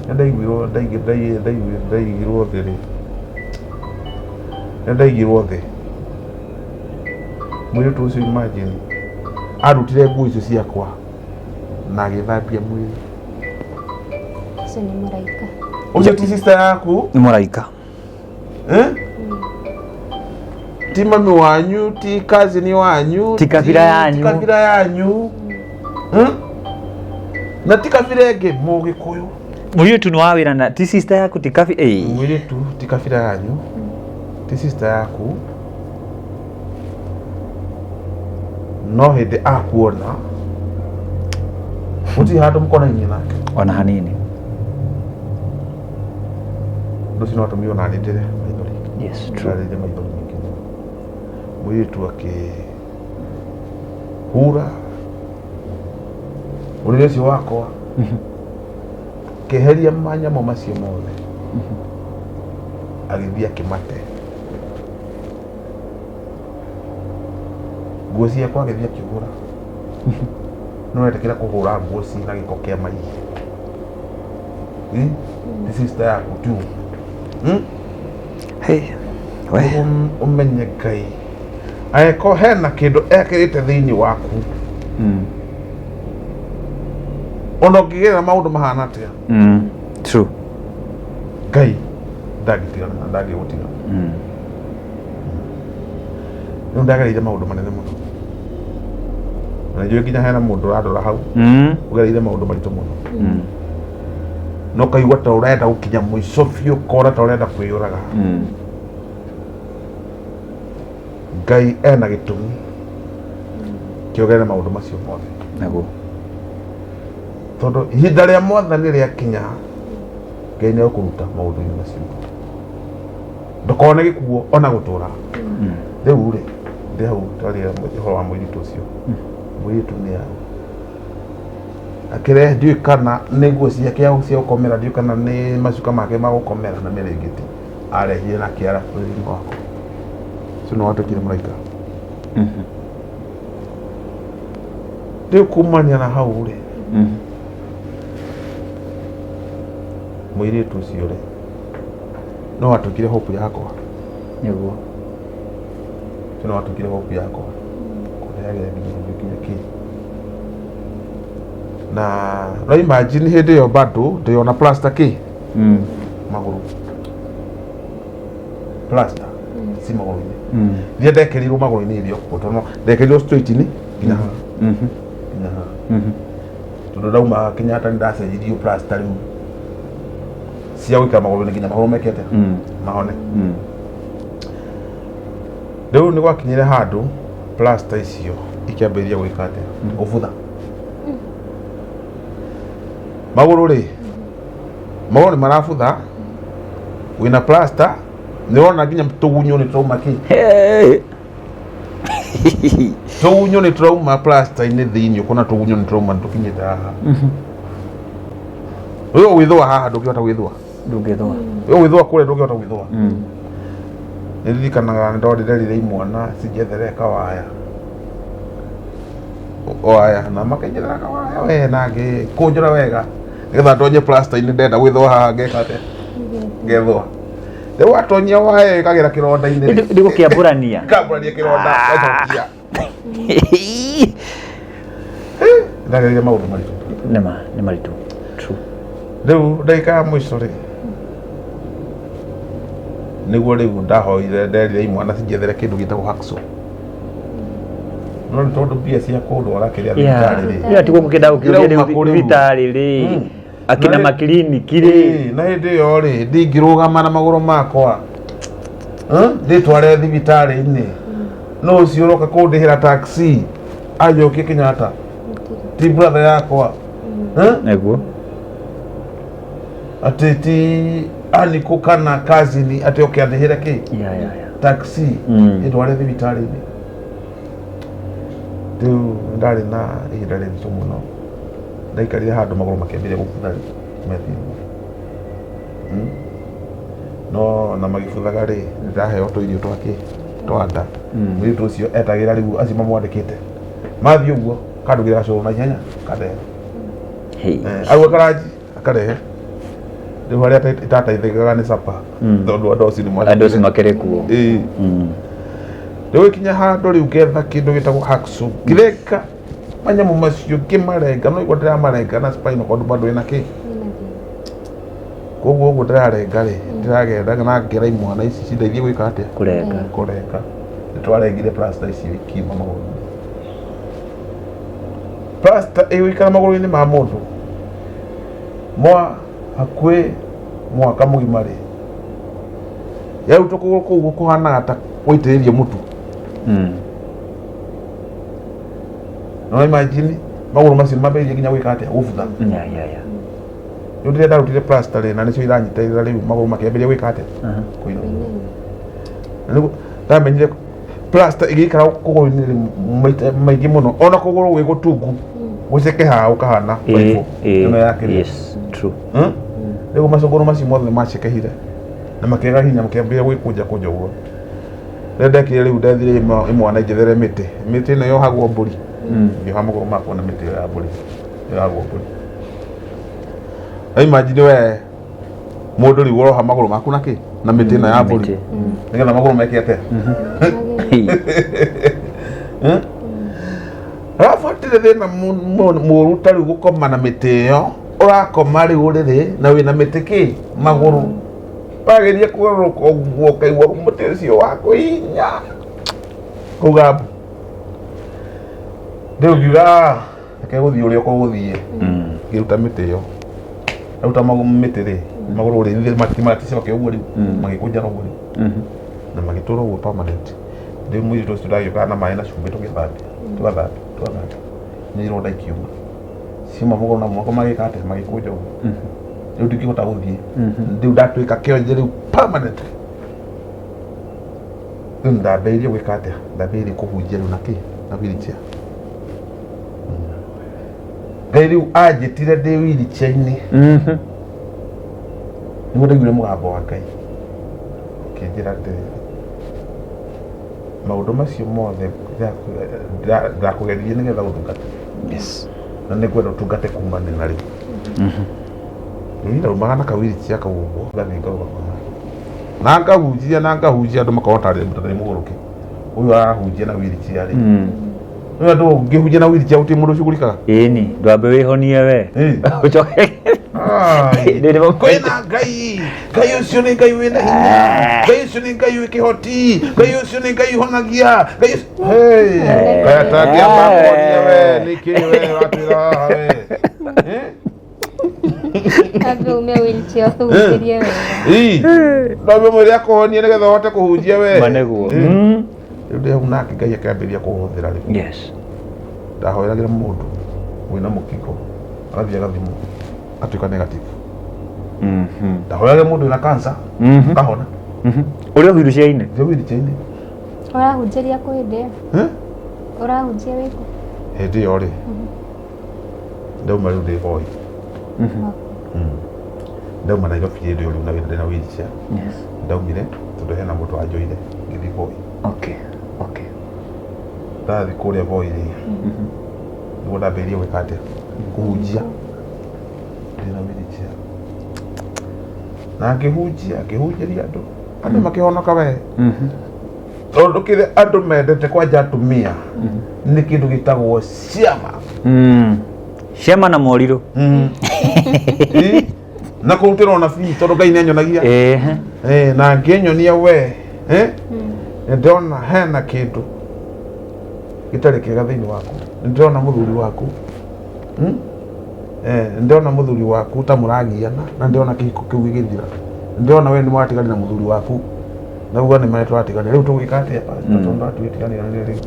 Nĩ ndaiguirwo ndaigirwo thĩ rĩ. Nĩ ndaigirwo thĩ. Mũirĩtu ũcio imagine arutire nguo icio ciakwa na agĩthambia mwĩrĩ. Ũcio nĩ mũraika. Ũcio ti sister yaku? Nĩ mũraika. Eh? Ti mami wanyu, ti cousin wanyu, Ti kabira yanyu. Ti kabira yanyu. Hmm? Na ti kabira ĩngĩ Mũgĩkũyũ. Mũirĩtu nĩ wa wĩra na ti sister yaku ti kabi ĩĩ. Mũirĩtu ti kabira yanyu, ti sister yaku. No hĩndĩ akuona gũtirĩ handũ mũkonainie nake. Ona hanini. Ũndũ ũcio no watũmire ona niĩ ndĩre maithori. Yes, true. Ndarĩrire maithori maingĩ mũno. Mũirĩtu akĩhura ũrĩrĩ ũcio wakwa, akĩeheria manyamũ macio mothe, agĩthiĩ akĩmate. Nguo ciakwa agĩthiĩ akĩhũra. Nĩ ũretĩkĩra kũhũra nguo ciĩna gĩko kĩa mai? Hmm? Ti sister yaku tu. Hmm? Hey. We. Nĩguo ũmenye Ngai angĩkorwo hena kĩndũ ekĩrĩte thĩinĩ waku ona ũngĩgerera maũndũ mahana atĩa True. Ngai ndangĩtigana na ndangĩgũtiga. Rĩu ndagereire maũndũ manene mũno na njũĩ nginya hena mũndũ ũrandora hau ũgereire maũndũ maritũ mũno na ũkaigua ta ũrenda gũkinya mũico biũ ũkona ta ũrenda kwĩyũraga. Ngai ena gĩtũmi kĩogerere maũndũ macio mothe. Naguo. Tondũ ihinda rĩa mwathani rĩakinya Ngai nĩ egũkũruta maũndũ-inĩ macio ndũkone gĩkuo ona gũtũra. Rĩu rĩ ndĩ hau twaria ũhoro wa mũirĩtu ũcio. Mũirĩtu nĩ akĩrehe ndiũĩ kana nĩ nguo ciake cia gũkomera, ndiũĩ kana nĩ macuka make ma gũkomera na mĩrĩngĩti arehire na kĩara ũrĩrĩ-inĩ wakwa. Ũcio nĩ watuĩkire mũraika. Rĩu kumania na hau rĩ mũirĩtu ũcio rĩ no watuĩkire hope yakwa. Nĩguo. Ũcio no watuĩkire hope yakwa kũrehagĩra nginya nginya kĩ na no imagine hĩndĩ ĩyo bado ndĩ ona plaster kĩ magũrũ plaster ci magũrũ-inĩ iria ndekĩrirwo magũrũ-inĩ irio tondũ ndekĩrirwo straight-inĩ nginya haha nginya haha tondũ ndauma Kenyatta nĩ ndacenjirio plaster rĩu cia gwĩkĩra magũrũ-inĩ nginya magũrũ meke atĩa mahone. Rĩu nĩ gwakinyire handũ plaster icio ikĩambĩrĩria gwĩka atĩa gũbutha magũrũ rĩ magũrũ nĩ marabutha wĩna plaster nĩ ũrona nginya tũgunyũ nĩ tũrauma kĩ Hey. Tũgunyũ nĩ tũrauma plaster-inĩ thĩinĩ ũkona tũgunyũ nĩ tũrauma nĩ tũkinyĩte haha ũyũ gwĩthũa haha ndũngĩhota gwĩthũa. Ndũngĩthũa. Ũyũ gwĩthũa kũrĩa ndũngĩhota gwĩthũa. Nĩ ndirikanaga nĩ ndorire imwana cinjethere kawaya waya na makenjerera kawaya we na ngĩkũnjũra wega nĩgetha ndonye plaster-inĩ ndenda gwĩthũa haha ngeka atĩa ngethũa. Rĩu watonyia waya ĩkagera kĩronda-inĩ rĩ, Ndĩgũkĩambũrania. ĩkambũrania kĩronda gacokia. Ndagereire maũndũ maritũ. Nĩma nĩ maritũ. True. Rĩu ndagĩka ya mũico rĩ nĩguo rĩu ndahoire nderire imwana cinjethere kĩndũ gĩtagwo hacksaw no nĩ tondũ mbia cia kũndwara kĩrĩa thibitarĩ rĩ Ĩyo tiguo ngũkĩenda gũkĩũria Irauma rĩu kũ rĩu? thibitarĩ rĩ akina Na rĩ- makiriniki rĩ. Ĩĩ, na hĩndĩ ĩyo rĩ ndingĩrũgama na magũrũ makwa ndĩtware thibitarĩ-inĩ no ũcio ũroka kũndĩhĩra taxi anjokie Kenyatta ti brother yakwa. Nĩguo. Atĩ ti anikũ kana cousin atĩ oke andĩhĩre kĩ Yeah. taxi ĩndware thibitarĩ-inĩ. Rĩu ndarĩ na ihinda rĩritũ mũno, ndaikarire handũ magũrũ makĩambĩrĩria gũbutha rĩ methimba. No na magĩbuthaga rĩ, ndaheo tũirio twa kĩ twa nda. Mũirĩtu ũcio etagĩra rĩu acio mamwandĩkĩte mathiĩ ũguo kandugĩra gacũrũ na ihenya kandehe. Hey. Agua karanji akarehe. Rĩu harĩa itateithĩkaga nĩ capa, tondũ andũ acio nĩ Andũ acio makĩrĩ kuo. Ĩĩ. Rĩu ĩkinya handũ rĩu ngetha kĩndũ gĩtagwo hacksaw, ngĩrenga manyamũ macio, ngĩmarenga, no igua ndĩramarenga na spinal cord bado ĩna kĩ. Koguo ũguo ndĩrarenga rĩ, ndĩragenda na ngera imwana ici cindeithie gwĩka atĩa? Kũrenga. Kũrenga. Nĩ twarengire plaster icio ikiuma magũrũ-inĩ. Plaster ĩgũikara magũrũ-inĩ ma mũndũ mwa hakuhĩ mwaka mũgima rĩ, yarutwo kũgũrũ kũu kũhanaga ta gũitĩrĩrio mũtu. No imagine magũrũ macio mambĩrĩrie nginya gwĩka atĩa? Gũbutha. Yeah, yeah, yeah. Rĩu rĩrĩa ndarutire plaster rĩ, na nĩcio iranyitĩrĩra rĩu magũrũ makĩambĩrĩria gwĩka atĩa? Kũinaina. Na rĩu ndamenyire plaster ĩgĩikara kũgũrũ-inĩ rĩ, maita maingĩ mũno, ona kũgũrũ gwĩ gũtungu gũcekehaga gũkahana baibũ ĩno ya kĩrĩa. Yes, true. Rĩu macũngũrũ macio mothe macekehire na makĩaga hinya, makĩambĩrĩria gwĩkũnja kũnja ũguo. Rĩrĩa ndekire rĩu ndethire imwana injethere mĩtĩ, mĩtĩ ĩno yohagwo mbũri, ngĩoha magũrũ makwa na mĩtĩ ĩyo ya mbũri yohagwo mbũri. Na imagine we mũndũ rĩu ũroha magũrũ maku na kĩ? Na mĩtĩ ĩno ya mbũri, Mĩtĩ. nĩgetha magũrũ meke atĩa? Hey. Arabu hatirĩ thĩna mũru ta rĩu gũkoma na mĩtĩ ĩyo, ũrakoma rĩu ũrĩrĩ na wĩna mĩtĩ kĩ magũrũ, wageria kũgarũrũka ũguo ũkaigua mũtĩ ũcio wakũhinya kũga mbu. Rĩu ngiuga, "Ah, reke gũthiĩ ũrĩa ũkũgũthiĩ." Ngĩruta mĩtĩ ĩyo, ndaruta magũrũ mĩtĩ rĩ, magũrũ rĩ maticoke ũguo rĩu, magĩkũnjana ũguo rĩu na magĩtũra ũguo permanent. Rĩu mũirĩtu ũcio ndagĩũkaga na maĩ na cumbĩ tũgĩthambia, tũgathambia, tũgathambia, nĩ ironda ikiuma, ciuma magũrũ na moko magĩka atĩa? Magĩkũnja ũguo. Rĩu ndingĩhota gũthiĩ, rĩu ndatuĩka kĩonje rĩu permanent. Rĩu ndambĩrĩirie gwĩka atĩa? Ndambĩrĩirie kũhunjia rĩu na kĩ? Na wheelchair. Ngai rĩu anjĩtire ndĩ wheelchair-inĩ, nĩguo ndaiguire mũgambo wa Ngai ũkĩnjĩra atĩrĩrĩ, maũndũ macio mothe ndakũgeririe nĩgetha ũndungate. Yes. Na nĩngwenda ũtungate kuma nĩ na rĩu. Rĩu ndaumaga na ka wheelchair kau ũguo, ngathiĩ ngarũgama haha na ngahunjia na ngahunjia, andũ makona tarĩ tarĩ mũgũrũki ũyũ arahunjia na wheelchair rĩ. Rĩu andũ ũngĩhunjia na wheelchair gũtirĩ mũndũ ũcugurikaga. Ĩni, ndwambe wĩhonie we. Ũcoke. Ai. Nĩ nĩ Kwĩna Ngai, Ngai ũcio nĩ Ngai wĩna hinya, Ngai ũcio nĩ Ngai wĩ kĩhoti, Ngai ũcio nĩ Ngai ũhonagia, Ngai ũcio. Hey, Ngai atangĩamba kũhonia we nĩkĩ we ũratwĩra haha we? Eh? Ambe ume wheelchair ũhunjĩrie wega. Ii, no mwĩre akũhonie nĩgetha ũhote kũhunjia we. Ma nĩguo. Rĩu ndĩ hau nake Ngai akĩambĩrĩria kũhũthĩra rĩu. Yes. Ndahoeragĩra mũndũ wĩna mũkingo, agathiĩ agathimwo atuĩka negative. Ndahoeragĩra mũndũ wĩna cancer, akahona. Ũrĩ o wheelchair-inĩ? Ndĩ wheelchair-inĩ. Ũrahunjĩria kũ hĩndĩ ĩyo? Eh? Ũrahunjia wĩkũ? Hĩndĩ ĩyo rĩ, ndauma rĩu ndĩ Voi. Ndauma Nairobi hĩndĩ ĩyo rĩu na ndĩ na wheelchair. Yes. Ndaumire tondũ hena mũndũ wanjoire ngĩthiĩ Voi. Okay. Okay. Ndathiĩ kũrĩa Voi rĩ, nĩguo ndambĩrĩirie gwĩka atĩa? Kũhunjia ndĩna wheelchair. Na ngĩhunjia, ngĩhunjĩria andũ, andũ makĩhonoka we. Tondũ kĩrĩa andũ mendete kwanja atumia nĩ kĩndũ gĩtagwo ciama. Ciama na morirũ. Ĩ, na kũrutĩrwo nabii tondũ Ngai nĩ anyonagia. Ehe. Na angĩnyonia we, nĩ ndĩrona hena kĩndũ gĩtarĩ kĩega thĩinĩ waku, nĩ ndĩrona mũthuri waku, Nĩ ndĩrona mũthuri waku ta mũragiana, na ndĩrona kĩhiko kĩu gĩgĩthira, nĩ ndĩrona we nĩ mwatiganire na mũthuri waku na uga nĩ marĩa tũratiganire, rĩu tũgwĩka atĩa pastor? Tondũ twatiganire rĩu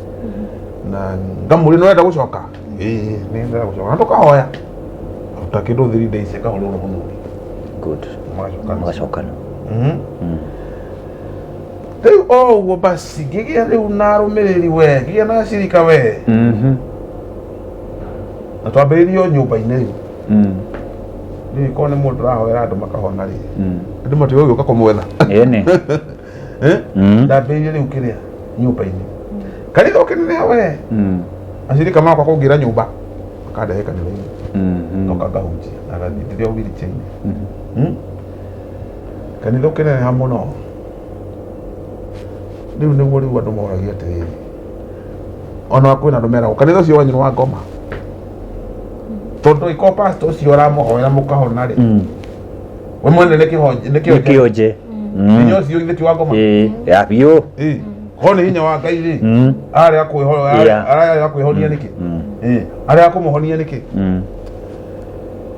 na ngamũria, nĩ ũrenda gũcoka? Ĩĩ, nĩ ndĩrenda gũcoka. Na tũkahoya ta kĩndũ 3 days akahũrwo na mũthuri. Good. Magacokana. Magacokana. Rĩu o ũguo basi ngĩgĩa rĩu na arũmĩrĩri we, ngĩgĩa na acirika we. Na twambĩrĩirie o nyũmba-inĩ rĩu. Rĩu korwo nĩ mũndũ ũrahoera andũ makahona rĩ, andũ matigũgĩũka kũmwetha. Ĩni. Eh? Ndambĩrĩirie rĩu kĩrĩa nyũmba-inĩ, kanitha ũkĩneneha we. Acirika makwa kũngĩra nyũmba makandehe kanitha-inĩ, ngoka ngahunjia na ngathiĩ ndĩrĩ o wheelchair-inĩ. Kanitha ũkĩneneha mũno rĩu nĩguo rĩu andũ moragia atĩrĩrĩ, ona kwĩna andũ meragwo kanitha ũcio wanyu nĩ wa ngoma, tondũ iko pastor ũcio ũramũhoera mũkahona rĩ, we mwene nĩ kĩhonje, nĩ nĩ kĩonje. Kĩonje. Hinya ũcio githĩ ti wa ngoma? Ĩĩ, ya biũ. Ĩ, korwo nĩ hinya wa Ngai rĩ, arĩa arĩa kwĩhonia nĩkĩ? Ĩ, arĩa kũmũhonia nĩkĩ?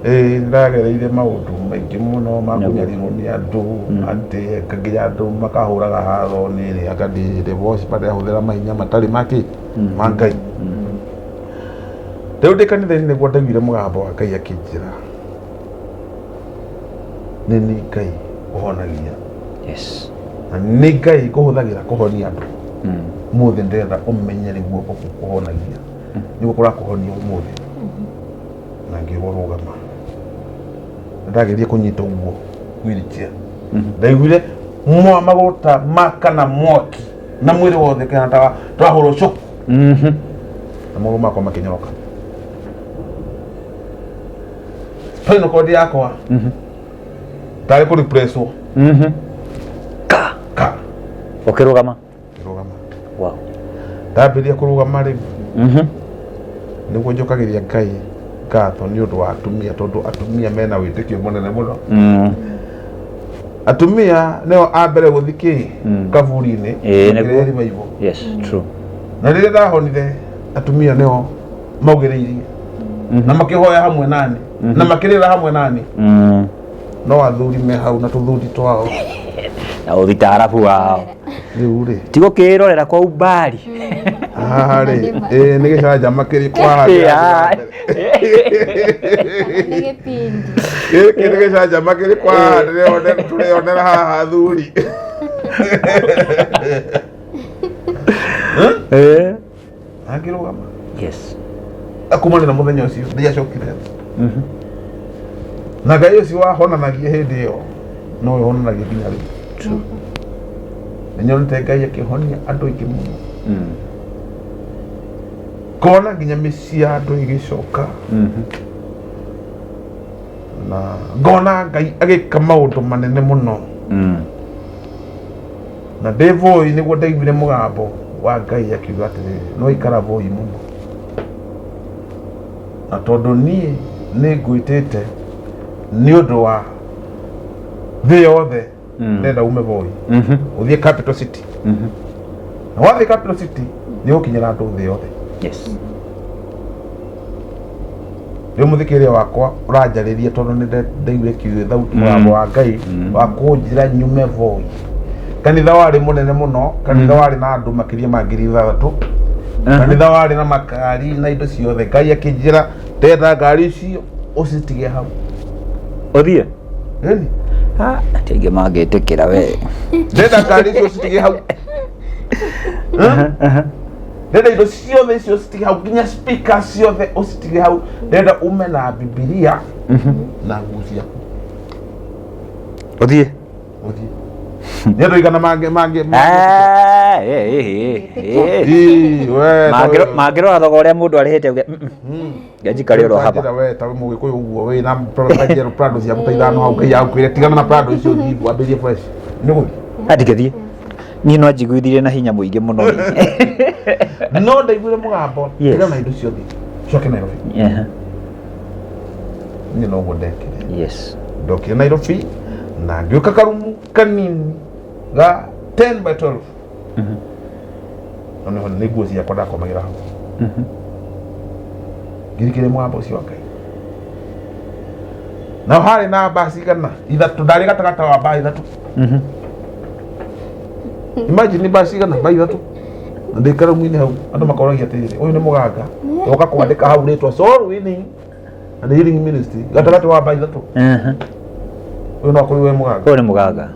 Ĩ, ndagereire maũndũ maingĩ mũno ma kũnyarirwo nĩ andũ, atĩ nginya andũ makahũraga haro nĩ rĩ anga ndĩ worshiper, ndĩrahũthĩra mahinya matarĩ makĩ ma Ngai. Rĩu ndĩ kanitha-inĩ nĩguo ndaiguire mũgambo wa Ngai akĩnjĩra, nĩ niĩ Ngai ũhonagia. Na nĩ Ngai ngũhũthagĩra kũhonia andũ. Mũthĩ ndĩrenda ũmenye nĩ guoko kũu kũhonagia nĩguo kũrakũhonia ũmũthĩ. Na ngĩrwo rũgama. Na ndageria kũnyita ũguo wheelchair, ndaiguire mwa magũrũ ta makana mwaki na mwĩrĩ wothe kana ta twahũrwo shock, na magũrũ makwa makĩnyoroka, spinal cord yakwa tarĩ kũ replace Ka. Ka. Ũkĩrũgama. Kĩrũgama. Ndambĩrĩria kũrũgama rĩu, nĩguo njokagĩria Ngai ngatho nĩ ũndũ wa atumia, tondũ atumia mena wĩtĩkio mũnene mũno. Atumia nĩo a mbere gũthiĩ kĩ kaburi-inĩ. Ĩĩ, nĩguo. Makĩrehe revival. Yes, true. Na rĩrĩa ndahonire, atumia nĩo maugĩrĩirie na makĩhoya hamwe nani na makĩrĩra hamwe nani, no athuri me hau na tũthuri twao. Na ũthitarabu wao. Rĩu rĩ, Ti gũkĩrorera kwa umbali. Haha rĩ, ĩĩ, nĩ gĩcanjama kĩrĩkũ haha Ĩĩ, kĩrathiĩ na ah. mbere? Nĩ gĩbindi. Gĩkĩ nĩ gĩcanjama kĩrĩkũ haha tũreyonera haha athuri? Angĩrũgama. Kumania na mũthenya ũcio ndiacokire, na Ngai ũcio wahonanagia hĩndĩ ĩyo no we ũhonanagia nginya rĩu. Nĩ nyonete Ngai akĩhonia andũ aingĩ mũno, ngona nginya mĩciĩ ya andũ ĩgĩcoka, na ngona Ngai agĩka maũndũ manene mũno. Na ndĩ Voi nĩguo ndaiguire mũgambo wa Ngai akiuga atĩrĩrĩ, no ikara Voi mũno, na tondũ niĩ nĩ ngwĩtĩte nĩ ũndũ wa thĩ yothe, ndenda ume Voi ũthiĩ capital city, na wathiĩ capital city nĩ ũgũkinyĩra andũ thĩ yothe. Rĩu mũthikĩrĩria wakwa ũranjarĩria, tondũ nĩ ndaiguire kiugo thauti, mũgambo wa Ngai wa kũnjĩra nyume Voi. Kanitha warĩ mũnene mũno, kanitha warĩ na andũ makĩria ma 6000, kanitha warĩ na makari na indo ciothe. Ngai akĩnjĩra ndenda ngari icio ũcitige hau. Ũthiĩ. Ĩni. Ti aingĩ mangĩtĩkĩra we. Ndenda ngari icio ũcitige hau. Ndenda indo ciothe icio ũcitige hau, nginya speaker ciothe ũcitige hau. Ndenda ume na Bibilia na nguo ciaku. Ũthiĩ. Ũthiĩ. Nĩ andũ igana mangĩ Ah, eh, eh, eh, eh. Ii, we, Mangĩrora thogora ũrĩa mũndũ arĩhĩte uge, Ngenjikare oro haba." Njĩra we ta mũgĩkũyũ ũguo wĩ na Pajero Prado ciaku ta ithano hau, Ngai akwĩre tigana na Prado icio, ũthiĩ wambĩrĩrie fresh, nĩ gũthiĩ. Ndingĩthiĩ niĩ, no njiguithirie na hinya mũingĩ mũno. No ndaiguire mũgambo, tigana na indo ciothe, coke Nairobi. Niĩ noguo ndekire. Ndokire Nairobi na ngĩũka karumu kanini ga 10 by 12. No nĩho nĩ nguo ciakwa ndakomagĩra hau ngirikire mũgambo ũcio wa Ngai. Na harĩ na mbaa cigana ithatũ, ndarĩ gatagatĩ wa mbaa ithatũ. Imagine, mbaa cigana? Mbaa ithatũ, na ndĩ karumu-inĩ hau. Andũ makoragia atĩrĩrĩ, ũyũ nĩ mũganga oka kwandĩka hau rĩtwa Soul Winning and Healing Ministry gatagatĩ wa mbaa ithatũ? Ũyũ no akorirwo e mũganga. Ũyũ nĩ mũganga.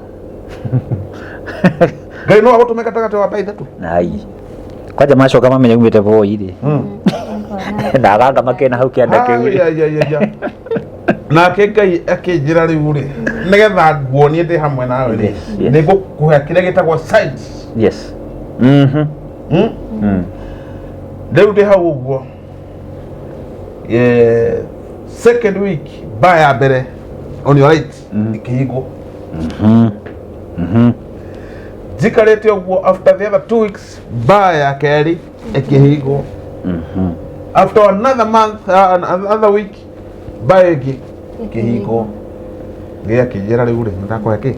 Ngai no agũtũme gatagatĩ wa mbaa ithatũ. Ai. Kwanja macoka mamenya umĩte Voi rĩ. Na aganga makena hau kĩanda kĩu rĩ. Ai, ai, ai, ai, ai. Nake Ngai akĩnjĩra rĩu rĩ, nĩgetha nguonie ndĩ hamwe nawe rĩ, Yes, yes. nĩ ngũkũhe kĩrĩa gĩtagwo signs. Yes. Mm? Rĩu ndĩ hau ũguo, second week ba ya mbere on your right ĩkĩhingwo. Njikarĩte ũguo, after the other 2 weeks ba ya kerĩ ĩkĩhingwo. After another month, another week, ba ĩngĩ ĩkĩhingwo. Ngai akĩnjĩra rĩu rĩ, nĩndakũhe kĩ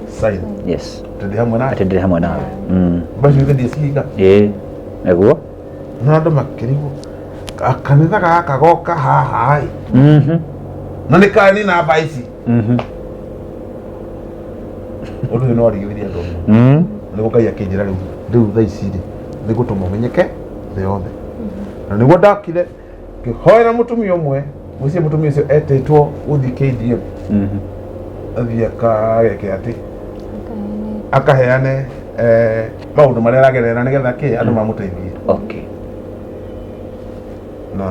sign atĩ ndĩ hamwe nawe. Atĩ ndĩ hamwe nawe. Mba ciothe ndiecihinga. Ĩĩ. Nĩguo. Na andũ makĩrigwo, kanitha gaka goka haha ĩ, na nĩ kanina mba ici. Ũndũ ũyũ nĩ warigithirie andũ mũno. Nĩguo Ngai akĩnjĩra rĩu, rĩu thaa ici rĩ, nĩ gũtũma ũmenyeke thĩ yothe. Na nĩguo ndakire ngĩhoera mũtumia ũmwe mũciĩ, mũtumia ũcio etĩtwo gũthiĩ KDM, athiĩ akageke atĩ akaheane maũndũ marĩa aragerera nĩgetha kĩ andũ mamũteithie. Na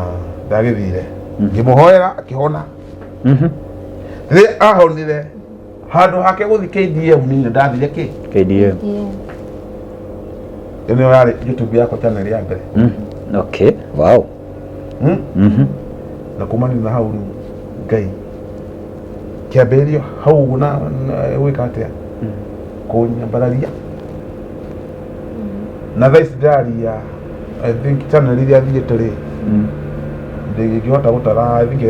ndagĩthire ngĩmũhoera, akĩhona. Rĩrĩa ahonire, handũ hake gũthiĩ KDM, niĩ ndathire kĩ KDM. Ĩyo nĩyo yarĩ YouTube yakwa, channel ya mbere. Okay. Wow. Na kumania na hau rĩu Ngai kĩambĩrĩrio hau ũguo na gwĩka atĩa, kũnyambararia. Na thaa ici ndĩraria, I think channel iria thiĩte rĩ, ndingĩhota gũtara. I think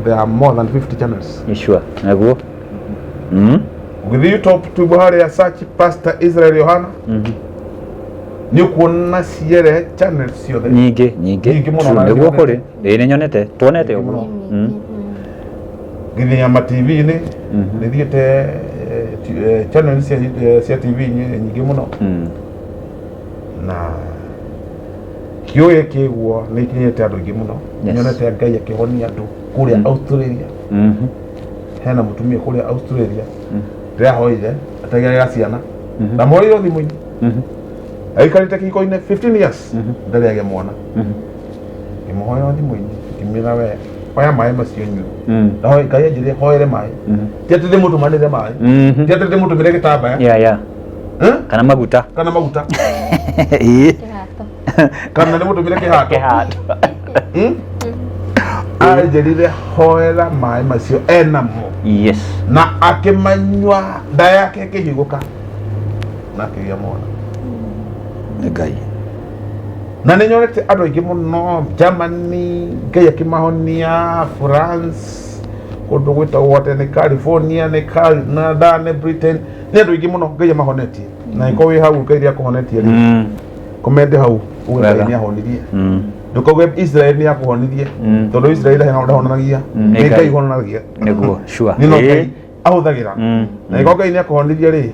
there are more than 50 channels. You sure? Nĩguo. Ũgĩthiĩ YouTube tube harĩa, search Pastor Israel Yohana, nĩ ũkuona ciere channel ciothe. Nyingĩ, nyingĩ. Nyingĩ mũno. True, Na nĩguo nyonete. kũrĩ. Ĩĩ, nĩ nyonete. Tuonete Nyingĩ ũguo. mũno. Nginya ma TV-inĩ nĩ thiĩte, channel cia TV nyingĩ mũno. Na kĩo gĩkĩ guo nĩ ikinyĩte andũ aingĩ mũno. Nyonete Ngai akĩhonia andũ kũrĩa Australia. Hena mũtumia kũrĩa Australia ndĩrahoire atagĩaga ciana, ndamũhoire thimũ-inĩ. Aikarĩte kĩhiko-inĩ 15 years, ndarĩ agĩa mwana. Ngĩmũhoera thimũ-inĩ, ngĩmwĩra, "We oya maĩ macio nyue." Ndahoe Ngai anjĩre hoere maĩ, ti atĩ ndĩmũtũmanĩre maĩ, ti atĩ ndĩmũtũmĩre gĩtambaya. Eh? Kana maguta. Kana maguta. Ĩĩ. Kana ndĩmũtũmĩre kĩhato. Kĩhato. Anjĩrire hoera maĩ macio enamo. Na akĩmanyua, nda yake ĩkĩhingũka na akĩgĩa mwana. Nĩ Ngai. Na nĩ nyonete andũ aingĩ mũno Germany Ngai akĩmahonia, France, kũndũ gwĩtagwo atĩ nĩ California, nĩ Canada, nĩ Britain, nĩ andũ aingĩ mũno Ngai amahonetie. Na ĩkorwo wĩ hau Ngai akũhonetie rĩ, comment hau uge Ngai Wega. nĩ ahonirie. Ndũkauge Israel nĩ akũhonirie, tondũ Israel ndahonanagia. Nĩ Nĩ Ngai Ngai. ũhonanagia. Nĩguo. Sure. Nĩ no Ĩĩ. Ngai ahũthagĩra. Na ĩkorwo Ngai nĩ akũhonirie rĩ,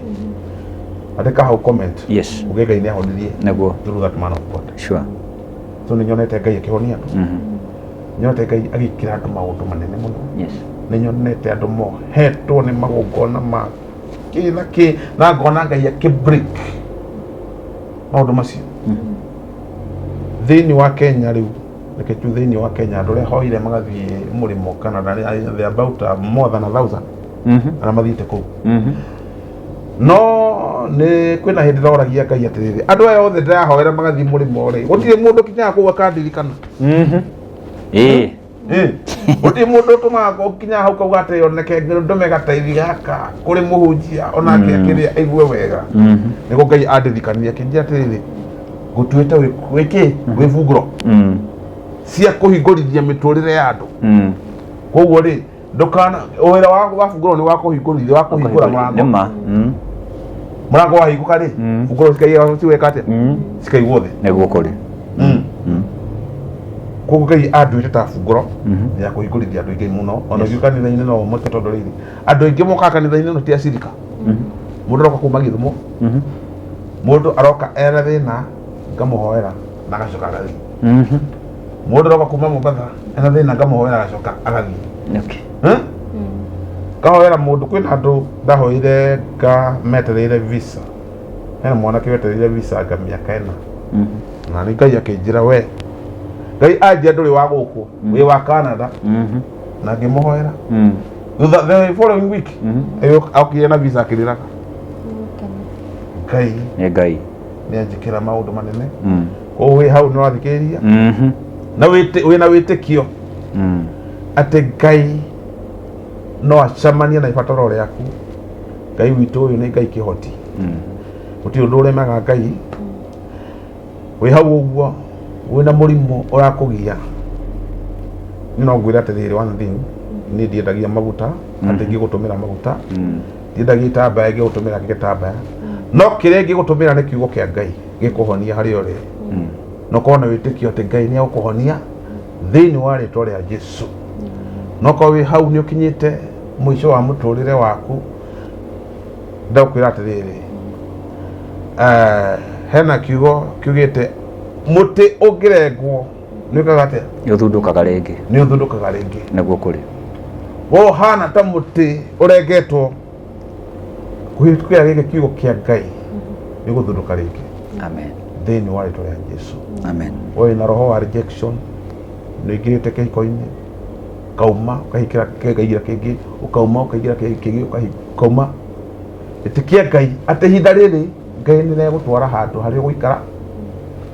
andĩka hau comment uge Ngai nĩ ahonirie through that man of God. So nĩ nyonete Ngai akĩhonia andũ. Nyonete Ngai agĩkĩra andũ maũndũ manene mũno. Nĩ nyonete andũ mohetwo nĩ magongona ma kĩ na kĩ, na ngona Ngai akĩ break maũndũ macio thĩinĩ wa Kenya. Rĩu reke tu thĩinĩ wa Kenya, andũ arĩa hoire magathiĩ mũrĩmo Canada, they about more than 1,000 arĩa mathiĩte kũu. No nĩ kwĩna hĩndĩ ndoragia Ngai atĩrĩrĩ, andũ aya othe ndĩrahoera magathiĩ mũrĩmo rĩ, gũtirĩ mũndũ kinyaga kũu akandirikana? Ĩĩ. Gũtirĩ mũndũ ũtũmaga ũkinya hau kauga atĩ oneke ndũme gataithi gaka kũrĩ mũhunjia onake akĩrĩa aigue wega? Nĩguo Ngai andirikania, akĩnjĩra atĩrĩrĩ, ngũtuĩte wĩkĩ wĩ bungũro cia kũhingũrithia mĩtũrĩre ya andũ. Koguo rĩ, ndũkana wĩra wa bungũro nĩ wa kũhingũrithia, wa kũhingũra mũrango. Nĩ ma. Mũrango wahingũka rĩ, bungũro cikaiga ciweka atĩa? Cikaigwo thĩ. Nĩguo kũrĩ. Koguo Ngai anduĩte ta bungũro ya kũhingũrithia andũ aingĩ mũno. Ona ũngĩ kanitha-inĩ no ũmwe, tondũ rĩrĩ, andũ aingĩ mokaga kanitha-inĩ no ti acirika. Mũndũ aroka kuma Gĩthumo, mũndũ aroka ena thĩna, ngamũhoera na agacoka agathiĩ. Mũndũ aroka kuma Mombatha ena thĩna, ngamũhoera, agacoka agathiĩ. Eh? Ngahoera mũndũ, kwĩna andũ ndahoire nga metereire visa. Hena mwanake wetereire visa nga mĩaka 4. Na nĩ Ngai akĩnjĩra we, Ngai anjia ndũrĩ wa gũkũ, wĩ wa Canada. Na ngĩmũhoera. Thutha the following week okire na visa akĩrĩraga. Ngai Nĩ Ngai. Nĩ anjĩkĩra maũndũ manene. Koguo wĩ hau nĩ wathikĩrĩria na wĩna wĩtĩkio atĩ Ngai no acemanie na ibataro rĩaku. Ngai witũ ũyũ nĩ Ngai kĩhoti. Gũtirĩ ũndũ ũremaga Ngai. Wĩ hau ũguo wĩna mũrimũ ũrakũgia, no ngwĩre atĩrĩrĩ, one thing, niĩ ndiendagia maguta atĩ ngĩgũtũmĩra maguta, ndiendagia itambaya ngĩgũtũmĩra gĩtambaya, no kĩrĩa ngĩgũtũmĩra nĩ kiugo kĩa Ngai gĩkũhonia harĩa ũrĩ. Na ũkorwo na wĩtĩkio atĩ Ngai nĩ egũkũhonia thĩinĩ wa rĩtwa rĩa Jesu. No korwo wĩ hau nĩ ũkinyĩte mũico wa mũtũrĩre waku, ndakwĩra atĩrĩrĩ, hena kiugo kiugĩte mũtĩ ũngĩrengwo nĩ ũkaga atĩa? Nĩ ũthundũkaga rĩngĩ. Nĩ ũthundũkaga rĩngĩ. Nĩguo kũrĩ. We ũhana ta mũtĩ ũrengetwo, kũhĩtũkĩra gĩkĩ kiugo kĩa Ngai nĩ gũthundũka rĩngĩ. Amen. Thĩinĩ wa rĩtwa rĩa Jesu. Amen. We wĩna roho wa rejection, nĩ ũingĩrĩte kĩhiko-inĩ, ũkauma ũkahikĩra ũkaingĩra kĩngĩ, ũkauma ũkaingĩra kĩngĩ, ũkauma. Ĩtĩkia Ngai atĩ ihinda rĩrĩ Ngai nĩ regũtwara handũ harĩa ũgũikara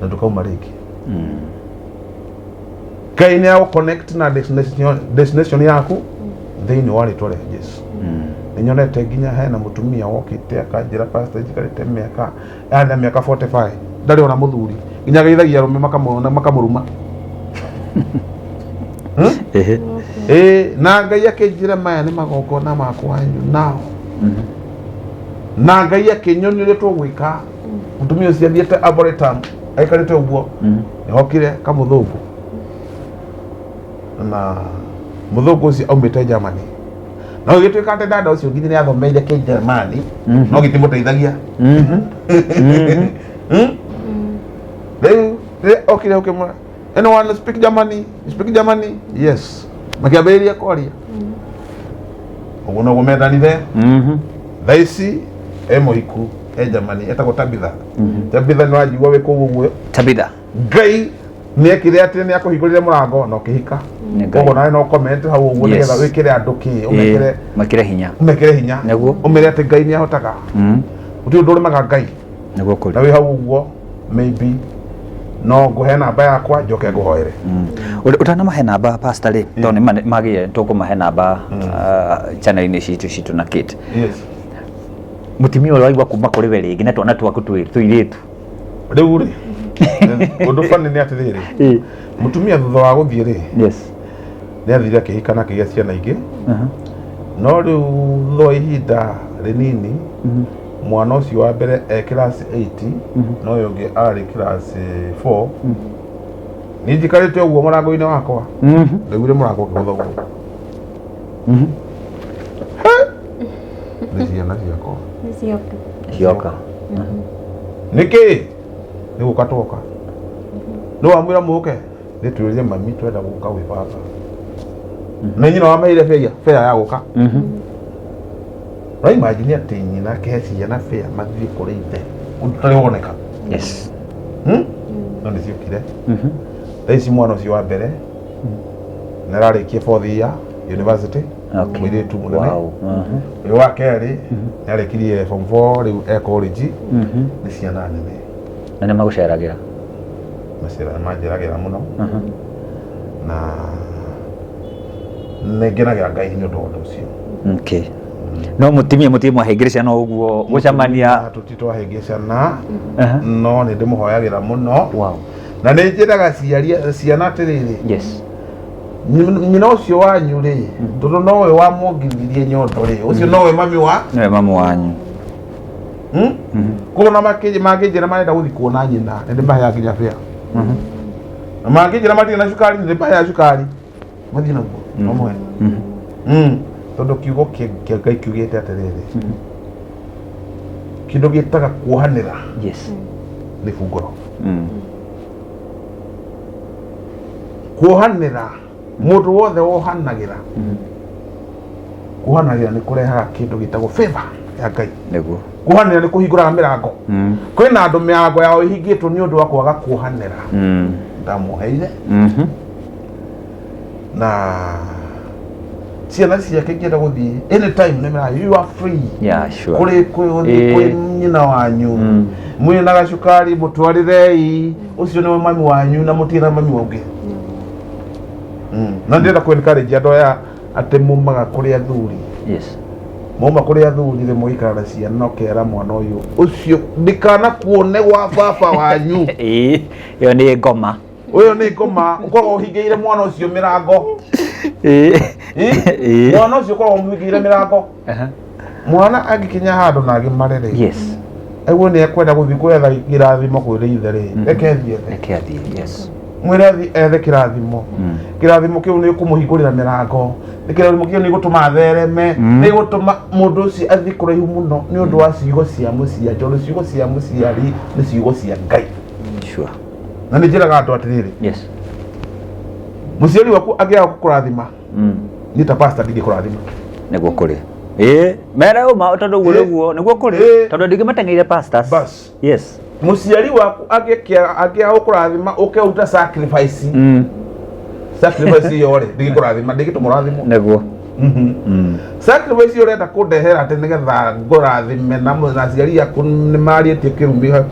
na ndũkauma rĩngĩ. Ngai nĩ agũ connect na destination yaku thĩinĩ wa rĩtwa rĩa Jesu. Nĩ nyonete nginya hena mũtumia wokĩte akanjĩra, "Pastor, njikarĩte mĩaka," arĩ na mĩaka 45, ndarĩ ona mũthuri, nginya ageithagia arũme makamũona makamũruma. Ehe. Ĩĩ, na Ngai akĩnjĩra maya nĩ magongona makwa wanyu nao, na Ngai akĩnyonia ũrĩa tũgwĩka. Mũtumia ũcio athiĩte Arboretum aikarĩte ũguo, nĩhokire kamũthũngũ, na mũthũngũ ũcio aumĩte Germany, no gĩgĩtuĩka atĩ dada ũcio nginya nĩ athomeire kĩnjerumani, no gĩtimũteithagia. Rĩu rĩrĩa okire ũkĩmwĩra, "Anyone speak Germany? You speak Germany?" "Yes." Makĩambĩrĩria kwaria ũguo noguo mendanire. Thaa ici e mũhiku e Germany, etagwo Tabitha. Tabitha, nĩ wanjigua wĩ kũu ũguo? Tabitha. Ngai nĩ ekire atĩ nĩ akũhingũrire mũrango na ũkĩhika. Nĩ Ngai. Koguo nawe no comment hau ũguo nĩgetha wĩkĩre andũ kĩ ũmekĩre. Ĩĩ, mekĩre hinya. Ũmekĩre hinya. Nĩguo. Ũmere atĩ Ngai nĩ ahotaga. Gũtirĩ ũndũ ũremaga Ngai. Nĩguo kũrĩ. Na wĩ hau ũguo maybe no ngũhe namba yakwa njoke ngũhoere. Ũtanamahe namba, pastor rĩ, tondũ nĩ magĩe tũkũmahe namba channel-inĩ citũ na Kate. Mũtumia ũrĩa waigua kuma kũrĩ we rĩngĩ na twana twaku tũirĩtu? Rĩu rĩ, ũndũ bani nĩ atĩrĩrĩ, mũtumia thutha wa gũthiĩ rĩ, nĩ athire akĩhika na akĩgĩa ciana ingĩ, no rĩu thutha wa ihinda rĩnini mwana ũcio wa mbere e class 8 no ũyũ ũngĩ arĩ class 4. Niĩ njikarĩte ũguo mũrango-inĩ wakwa, ndaiguire mũrango ũkĩgũthwo ũguo. Nĩ ciana ciakwa. Nĩcioka. Cioka. Nĩkĩ nĩ gũka twoka? Nĩ wamwĩra mũke nĩ twĩrire mami twenda gũka gwĩ baba. Nĩ nyina wamaheire fare ya gũka. No imagine atĩ nyina akĩhe ciana fare mathiĩ kũrĩ ithe, ũndũ ũtarĩ woneka. Hmm? No nĩ ciokire. Thaa ici mwana ũcio wa mbere nĩ ararĩkia fourth year university. Mũirĩtu mũnene. Ũyũ wa kerĩ nĩ arĩkirie form 4, rĩu e college. Nĩ ciana nene. Na nĩ magũceragĩra? Macera manjeragĩra mũno, na nĩ ngenagĩra Ngai nĩ ũndũ wa ũndũ ũcio. Okay. No mũtumia mũtirĩ mwahĩngĩrĩcana ũguo gũcemania? Tũtitwahĩngĩcana, no nĩ ndĩmũhoyagĩra mũno. Na nĩ njĩraga ciari ciana atĩrĩrĩ, nyina ũcio wanyu rĩ, tondũ nowe wamwongithirie nyondo rĩ, ũcio nowe mami wa Nĩwe mamu wanyu. Koguo na mangĩnjĩra marenda gũthiĩ kuona nyina, nĩ ndĩmaheaga nginya fare. Na mangĩnjĩra matirĩ na cukari, nĩ ndĩmaheaga cukari mathiĩ naguo mamũhe. Tondũ kiugo kĩa Ngai kiugĩte atĩrĩrĩ, kĩndũ gĩtaga kuohanĩra nĩ bungũro. Kuohanĩra, mũndũ wothe wohanagĩra, kuohanagĩra nĩ kũrehaga kĩndũ gĩtagwo favor ya Ngai. Nĩguo. Kuohanĩra nĩ kũhingũraga mĩrango. Kwĩna andũ mĩrango yao ĩhingĩtwo nĩ ũndũ wa kwaga kuohanĩra. Ndamuoheire na ciana ciake ingĩenda gũthiĩ anytime nĩ mĩrayo, you are free. Kũrĩ gũthiĩ kwĩ nyina wanyu mwĩna gacukari, mũtwarĩrei, ũcio nĩwe mami wanyu na mũtirĩ na mami ũngĩ. Na ndĩrenda kũ encourage andũ aya atĩ mumaga kũrĩ athuri. Mauma kũrĩ athuri rĩ, mũgĩikara na ciana, ũkera mwana ũyũ ũcio, ndikana kuone gwa baba wanyu. Ĩĩ, ĩyo nĩ ngoma. Ũyũ nĩ ngoma, ũkoragwo ũhingĩire mwana ũcio mĩrango. Ĩ? Mwana ũcio ũkoragwo ũmũhingĩire mĩrango. Mwana angĩkinya handũ na agimare rĩ, aiguo nĩ ekwenda gũthiĩ gwetha kĩrathimo kwĩrĩ ithe rĩ, reke athiĩ ethe. Reke athiĩ, yes. Mwĩre athiĩ ethe kĩrathimo. Kĩrathimo kĩu nĩ kũmũhingũrĩra mĩrango, kĩrathimo kĩu nĩ gũtũma athereme, nĩ gũtũma mũndũ ũcio athiĩ kũraihu mũno nĩ ũndũ wa ciugo cia mũciari, tondũ ciugo cia mũciari nĩ ciugo cia Ngai. Na nĩ njĩraga andũ atĩrĩrĩ, mũciari waku angĩaga gũkũrathima, niĩ ta pastor ndingĩkũrathima. Nĩguo kũrĩ. Ĩĩ, mere ũma tondũ ũguo nĩguo nĩguo kũrĩ, tondũ ndingĩmateng'eire pastors. Bas. Mũciari waku angĩaga gũkũrathima ũke ũrute sacrifice, sacrifice ĩyo rĩ, ndingĩkũrathima, ndingĩtũma ũrathimwo. Nĩguo. Sacrifice ĩyo ũrenda kũndehera atĩ nĩgetha ngũrathime na aciari aku nĩ marĩtie kĩrumi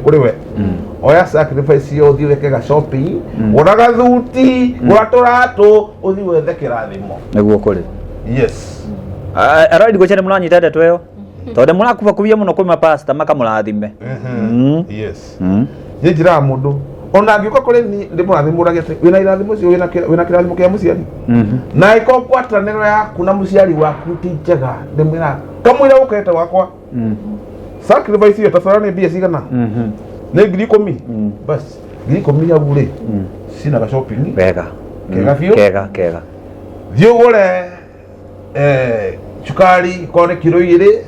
kũrĩ we, oya sacrifice ĩyo ũthiĩ wĩke ga shopping, gũra gathuti, gũra tũratũ, ũthiĩ wethe kĩrathimo. Nĩguo kũrĩ. Yes. Arori gwĩcia nĩ mũranyita ndeto ĩyo, tondũ mũrakubakubia mũno kwĩ mapasta makamũrathime. Yes. Niĩ njĩraga mũndũ ona angĩũka kũrĩ niĩ ndĩmũrathimũrage atĩ wĩna irathimo icio, wĩna kĩrathimo kĩa mũciari, na ĩkorwo ngwatanĩro yaku na mũciari waku ti njega, ndĩmwĩraga kamũira ũkete gwakwa, sacrifice ĩyo tabarĩra nĩ mbia cigana? Nĩ 10,000. Bas, 10,000 hau rĩ, cina ga shopping. Wega. Kega biũ. Kega kega. Thiĩ ũgũre cukari korwo nĩ kiro 2,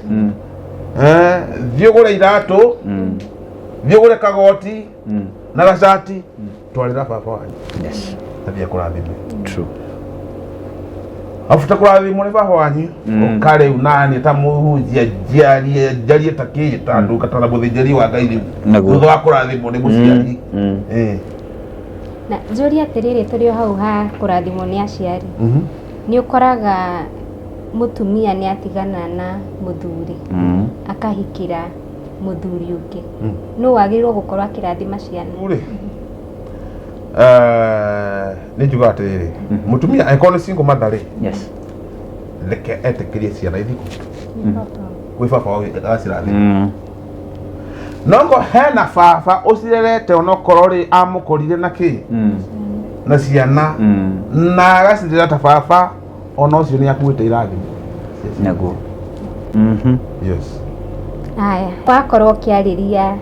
thiĩ ũgũre iratũ, thiĩ ũgũre kagoti na gacati, twarĩra baba wanyu. Athiĩ akũrathime. Abuta kũrathimwo nĩ baba wanyu, ũka rĩu nani ta mũhunjia njarie njarie ta kĩ ta ndungata na mũthĩnjĩri wa Ngai rĩu thutha wa kũrathimwo nĩ mũciari. Na njũrie atĩrĩrĩ, tũrĩ o hau ha kũrathimwo nĩ aciari, nĩ ũkoraga mũtumia nĩ atigana na mũthuri, akahikĩra mũthuri ũngĩ, nũ wagĩrĩirwo gũkorwo akĩrathima ciana? Rĩ, nĩ njugaga atĩrĩrĩ, mũtumia angĩkorwo nĩ single mother rĩ, reke etĩkĩrie ciana ithiĩ kwĩ baba wao agacirathima. Nongo hena baba ũcirerete, onokorwo rĩ amũkorire na kĩ na ciana na agacirera ta baba, ona ũcio nĩ akuĩte irathimo. Nĩguo. Yes. Aya, wakorwo ũkĩarĩria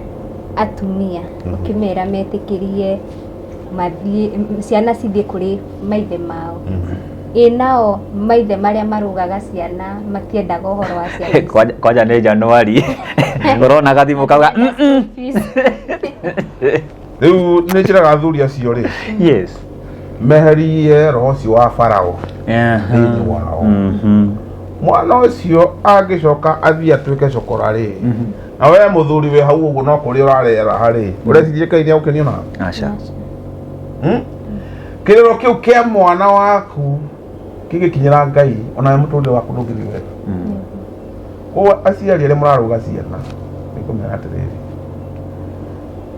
atumia ũkĩmera metĩkĩrie mathiĩ ciana cithiĩ kũrĩ maithe mao, ĩ nao maithe marĩa marũgaga ciana matiendaga ũhoro wa ciana ici? Kwanja nĩ Januari ũrona gathimũ kauga. Fees. Rĩu nĩ njĩraga athuri acio rĩ, meherie roho ũcio wa Farao thĩinĩ wao. Mwana ũcio angĩcoka athiĩ atuĩke cokora rĩ, na we mũthuri wĩ hau ũguo no kũrĩa ũrarera harĩ, ũreciria Ngai nĩ agũkenio nawe? Aca. Kĩrĩro kĩu kĩa mwana waku kĩngĩkinyĩra Ngai, onawe mũtũrĩre waku ndũngĩthiĩ wega. Koguo aciari arĩa mũrarũga ciana, nĩngũmera atĩrĩrĩ,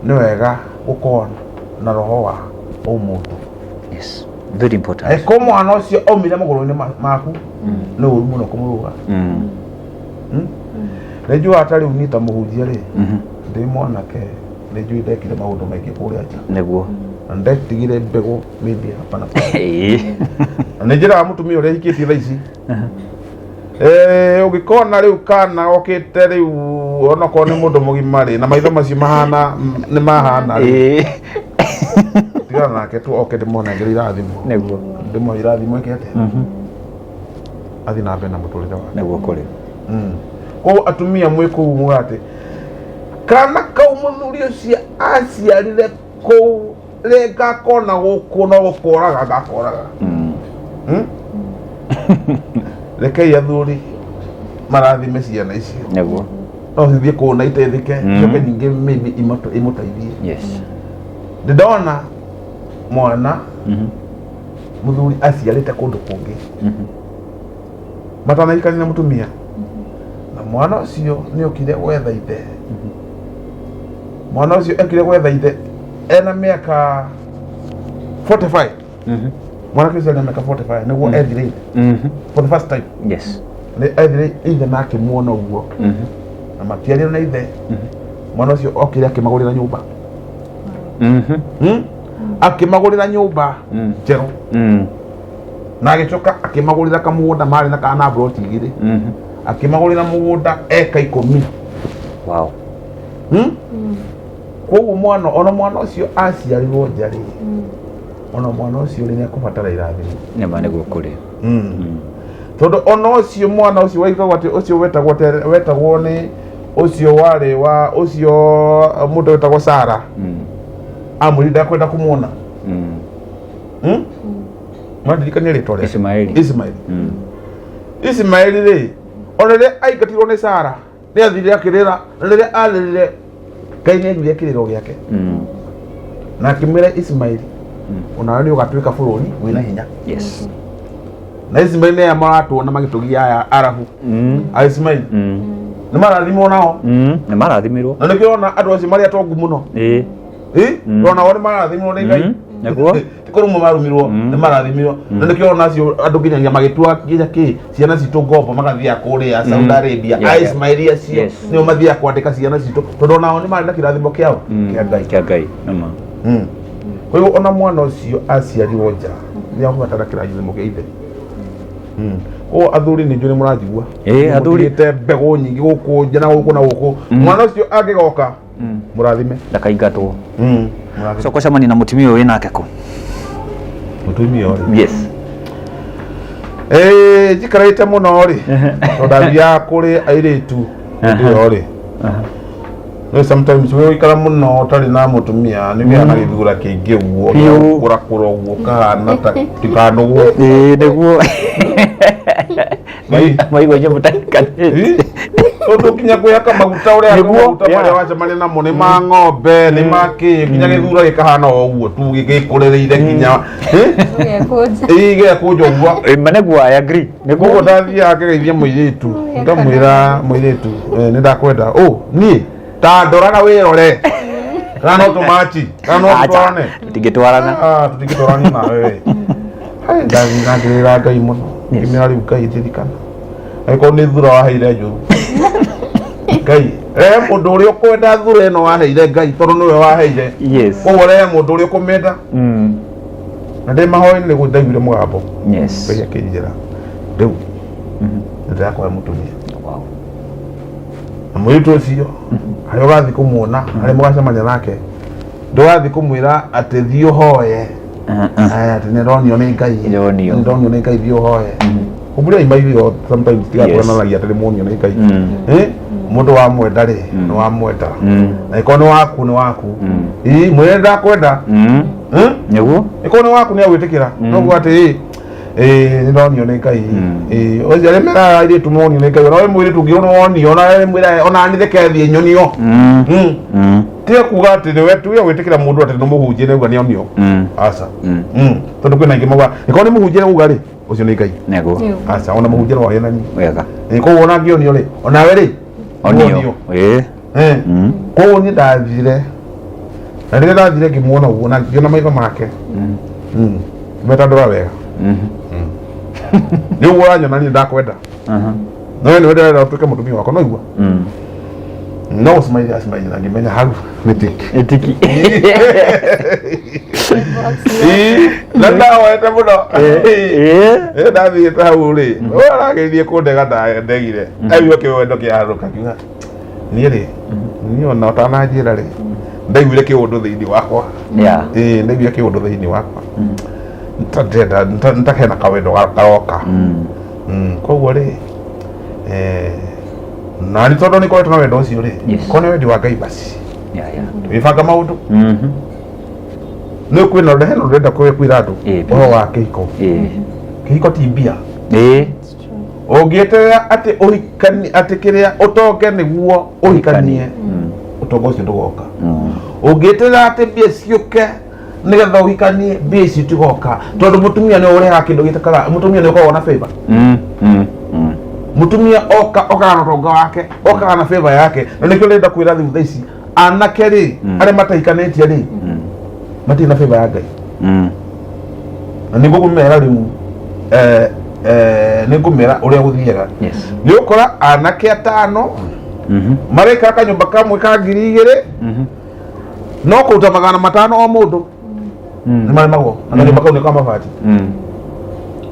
nĩ wega gũkorwo na roho wa ũmũndũ. Yes, very important. Angĩkorwo mwana ũcio aumire magũrũ-inĩ maku, nĩ ũru mũno kũmũrũga. Nĩ njugaga ta rĩu niĩ ta mũhunjia rĩ, ndĩ mwanake nĩ njũĩ ndekire maũndũ maingĩ kũrĩa nja, na ndetigire mbegũ maybe hapa na pale. Na nĩ njĩraga mũtumia ũrĩa hikĩtie thaa ici, ũngĩkona rĩu kana okĩte rĩu onokorwo nĩ mũndũ mũgima rĩ, na maitho macio mahana nĩ mahana rĩ, tigana nake tu oke ndĩmũnengere irathimo. Ndĩmũhe irathimo ĩke atĩa, athiĩ na mbere na mũtũrĩre wake. Nĩguo kũrĩ. Koguo atumia mwĩ kũu muga atĩ kana kau mũthuri ũcio aciarire kũu rĩ, ngakona gũkũ no gũkoraga ngakoraga. Rekei athuri marathime ciana icio. No cithiĩ kũu na iteithĩke, icoke ningĩ maybe imũteithie. Ndĩ ndona mwana mũthuri aciarĩte kũndũ kũngĩ matanahikania na mũtumia, na mwana ũcio nĩ okire gwetha ithe. Mwana ũcio ekire gwetha ithe ena mĩaka 45. Mwanake ũcio ena mĩaka 45 nĩguo ethire ithe for the first time. Nĩ ethire ithe na akĩmuona ũguo na makĩaria na ithe. Mwana ũcio okire akĩmagũrĩra nyũmba. Akĩmagũrĩra nyũmba njerũ na agĩcoka akĩmagũrĩra kamũgũnda marĩ na kana mburoti 2. Akĩmagũrĩra mũgũnda eka 10. Koguo mwana, ona mwana ũcio aciarirwo nja rĩ, ona mwana ũcio rĩ, nĩ ekũbatara irathimo. Nĩma nĩguo kũrĩ. Tondũ ona ũcio mwana ũcio waigagwo atĩ ũcio wetagwo wetagwo nĩ ũcio warĩ wa ũcio mũndũ wetagwo Sara, amwĩrire ndakwenda kũmuona. Mwandirikania rĩtwa rĩake? Ismaeli. Ismaeli. Ismaeli rĩ, ona rĩrĩa aingatirwo nĩ Sara, nĩ athire akĩrĩra, na rĩrĩa arĩrire Ngai nĩ aiguire kĩrĩro gĩake na akĩmwĩra Ismaeli, onawe nĩ ũgatuĩka bũrũri wĩna hinya. Na Ismaeli nĩ aya maratuona magĩtũgia aya Arabu. A Ismaeli nĩ marathimwo nao. Nĩ marathimirwo. Na nĩkĩo ona andũ acio marĩ atongu mũno. Ona nao nĩ marathimirwo nĩ Ngai. Nĩguo. Ti kũrumwo marumirwo, nĩ marathimirwo. Na nĩkĩo ona acio andũ nginyagia magĩtua nginya kĩ ciana citũ ngombo magathiaga kũrĩa Saudi Arabia. A Ismaeli acio nĩo mathiaga kwandĩka ciana citũ, tondũ onao nĩ marĩ na kĩrathimo kĩao kĩa Ngai. Kĩa Ngai. Nĩma. Koguo ona mwana ũcio aciarirwo nja nĩ akũbatara kĩrathimo kĩa ithe. Koguo athuri nĩ njũĩ nĩ mũranjigua. Ĩĩ, athuri. Mũtigĩte mbegũ nyingĩ gũkũ nja na gũkũ na gũkũ. Mwana ũcio angĩgoka, mũrathime. Ndakaingatwo. Mũrathime. Coka ũcemanie na mũtumia ũyũ wĩnake kũ? Mũtumia ũrĩ? Yes. Ĩĩ, njikarĩte mũno rĩ, tondũ ndathiaga kũrĩ airĩtu hĩndĩ ĩyo rĩ. No sometimes we ũikara mũno ũtarĩ na mũtumia nĩ ũgĩaga na gĩthura kĩingĩ ũguo, Biũ. gũkũrakũra ũguo kahana ta tikanũgwo. Ĩĩ, nĩguo. Maigua inyuĩ mũtaikanĩte. Tondũ nginya kwĩhaka maguta ũrĩa Nĩguo, maguta marĩa wacemania namo nĩ ma ng'ombe, nĩ ma kĩ, nginya gĩthura gĩkahana o ũguo tu gĩkũrĩrĩire nginya Ũgekũnja. Ĩĩ, gĩgekũnja ũguo. Ĩĩ, ma nĩguo, I agree. Nĩguo. Koguo ndathiaga ngĩgeithia mũirĩtu, ngamwĩra mũirĩtu, nĩ ndakwenda. Ũ, niĩ ta ndora na wĩrore kana no tũmachi, kana no Acha, tũtwarane. Tũtingĩtwarana. Ah, tũtingĩtwarana nawe we. Hai, ndathiĩ na ngĩrĩra Ngai mũno, ngĩmwĩra rĩu Ngai ndirikana angĩkorwo nĩ thura waheire njũru, Ngai rehe mũndũ ũrĩa ũkwenda thura ĩno waheire Ngai, tondũ nĩwe waheire. Koguo rehe mũndũ ũrĩa ũkũmĩenda. Na ndĩ mahoya-inĩ nĩguo ndaiguire mũgambo. Ngai akĩnjĩra rĩu nĩ ndĩrakũhe mũtumia. Na mũirĩtu ũcio harĩa ũgathiĩ kũmuona, harĩa mũgacemania nake, ndũgathiĩ kũmwĩra atĩ thiĩ ũhoye. Atĩ nĩ ndonio nĩ Ngai. Ndonio. Nĩ ndonio nĩ Ngai, thiĩ ũhoye. Humbũria imaithio sometimes tigakuonanagia atĩ nĩ muonio nĩ Ngai. Mũndũ wamwenda rĩ, nĩ wamwenda. Na ĩkorwo nĩ waku, nĩ waku. Ĩ, mwĩre ndakwenda. Nĩguo. Ĩkorwo nĩ waku nĩ agwĩtĩkĩra. No kuga atĩ ĩ, nĩ ndonio nĩ Ngai. Ĩ, ũcio arĩa meraga airĩtu monio nĩ Ngai, ona we mũirĩtu ũngĩ ona wonio, ona we mwĩra, ona niĩ reke thiĩ nyonio. Tiga kuga atĩ nĩwe tuge gwĩtĩkĩra mũndũ atĩ nĩ mũhunjia nĩ auga nĩ onio. Aca. Tondũ kwĩna aingĩ mauga ĩkorwo nĩ mũhunjia nĩ auga rĩ, ũcio nĩ Ngai. Nĩguo. Aca, ona mũhunjia no ahenanie. Wega. Ĩ, koguo ona angĩonio rĩ, onawe rĩ, Onio. Ĩĩ. Koguo niĩ ndathire, na rĩrĩa ndathire ngĩmuona ũguo na ngĩona maitho make, metandũra wega. Nĩ ũguo ũranyona niĩ ndakwenda. No we nĩwe ndĩrenda ũtuĩke mũtumia wakwa, no igua. No gũcimaithia acimaithia na ngĩmenya hau nĩ tiki. Nĩ tiki. Ĩĩ, na ndahoete mũno. Ĩĩ, ndathiĩte hau rĩ, we arageririe kũndega ndegire. Aigua kĩwendo kĩarũka kiuga, niĩ rĩ, niĩ ona ũtananjĩra rĩ, ndaiguire kĩũndũ thĩinĩ wakwa. Ĩĩ, ndaiguire kĩũndũ thĩinĩ wakwa. Nĩtandĩrenda, nĩtakena kawendo karoka. Koguo rĩ, na nĩ tondũ nĩ koretwo na wendo ũcio rĩ, korwo nĩ wendi wa Ngai basi. Tũgĩbanga maũndũ. Nĩ kwĩna ũndũ, hena ũndũ ndĩrenda kwĩra andũ ũhoro wa kĩhiko. Kĩhiko ti mbia. Ũngĩeterera atĩ ũhikanie, atĩ kĩrĩa ũtonge nĩguo ũhikanie, ũtonga ũcio ndũgoka. Ũngĩeterera atĩ mbia ciũke nĩgetha ũhikanie, mbia icio itigoka, tondũ mũtumia nĩ ũrehaga kĩndũ gĩtakaga. Mũtumia nĩ ũkoragwo na favor. Mũtumia oka, okaga na ũtonga wake, okaga na favor yake. Na nĩkĩo ndĩrenda kwĩra rĩu thaa ici anake rĩ, arĩa matahikanĩtie rĩ, matirĩ na favor ya Ngai. Na nĩ ngũmera rĩu, nĩ ngũmera ũrĩa gũthiaga. Nĩ ũkora anake atano mareka kanyũmba kamwe ka 2000, no kũruta 500 o mũndũ nĩ maremagwo, na kanyũmba kau nĩ ka mabati.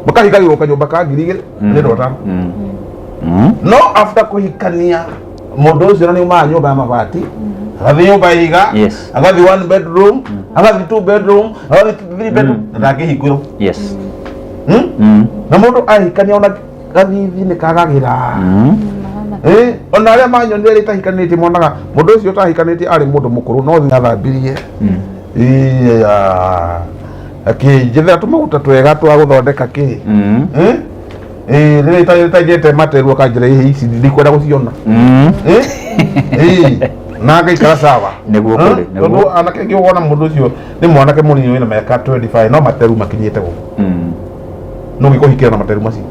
Makahingagĩrwo kanyũmba ka 2000 nĩ andũ atano. No after kũhikania, mũndũ ũcio na nĩ umaga nyũmba ya mabati agathiĩ nyũmba ya ihiga, agathiĩ one bedroom, agathiĩ two bedroom, agathiĩ three bedroom, na ndangĩhingũrwo. Na mũndũ ahikania, ona gathithi nĩ kagagĩra. Ona arĩa manyonire rĩ tahikanĩtie monaga mũndũ ũcio ũtahikanĩtie arĩ mũndũ mũkũrũ, no thutha athambirie, akĩnjethera tũmaguta twega twa gũthondeka kĩ. Rĩrĩa ĩtaigĩte materu, akanjĩra, "Ĩ, ici ndikwenda gũciona." Na ngaikara sawa. Nĩguo kũrĩ, nĩguo. Tondũ anake aingĩ ũkona mũndũ ũcio nĩ mwanake mũnini wĩna mĩaka 25, no materu makinyĩte gũkũ. No gĩkũhikĩra na materu macio.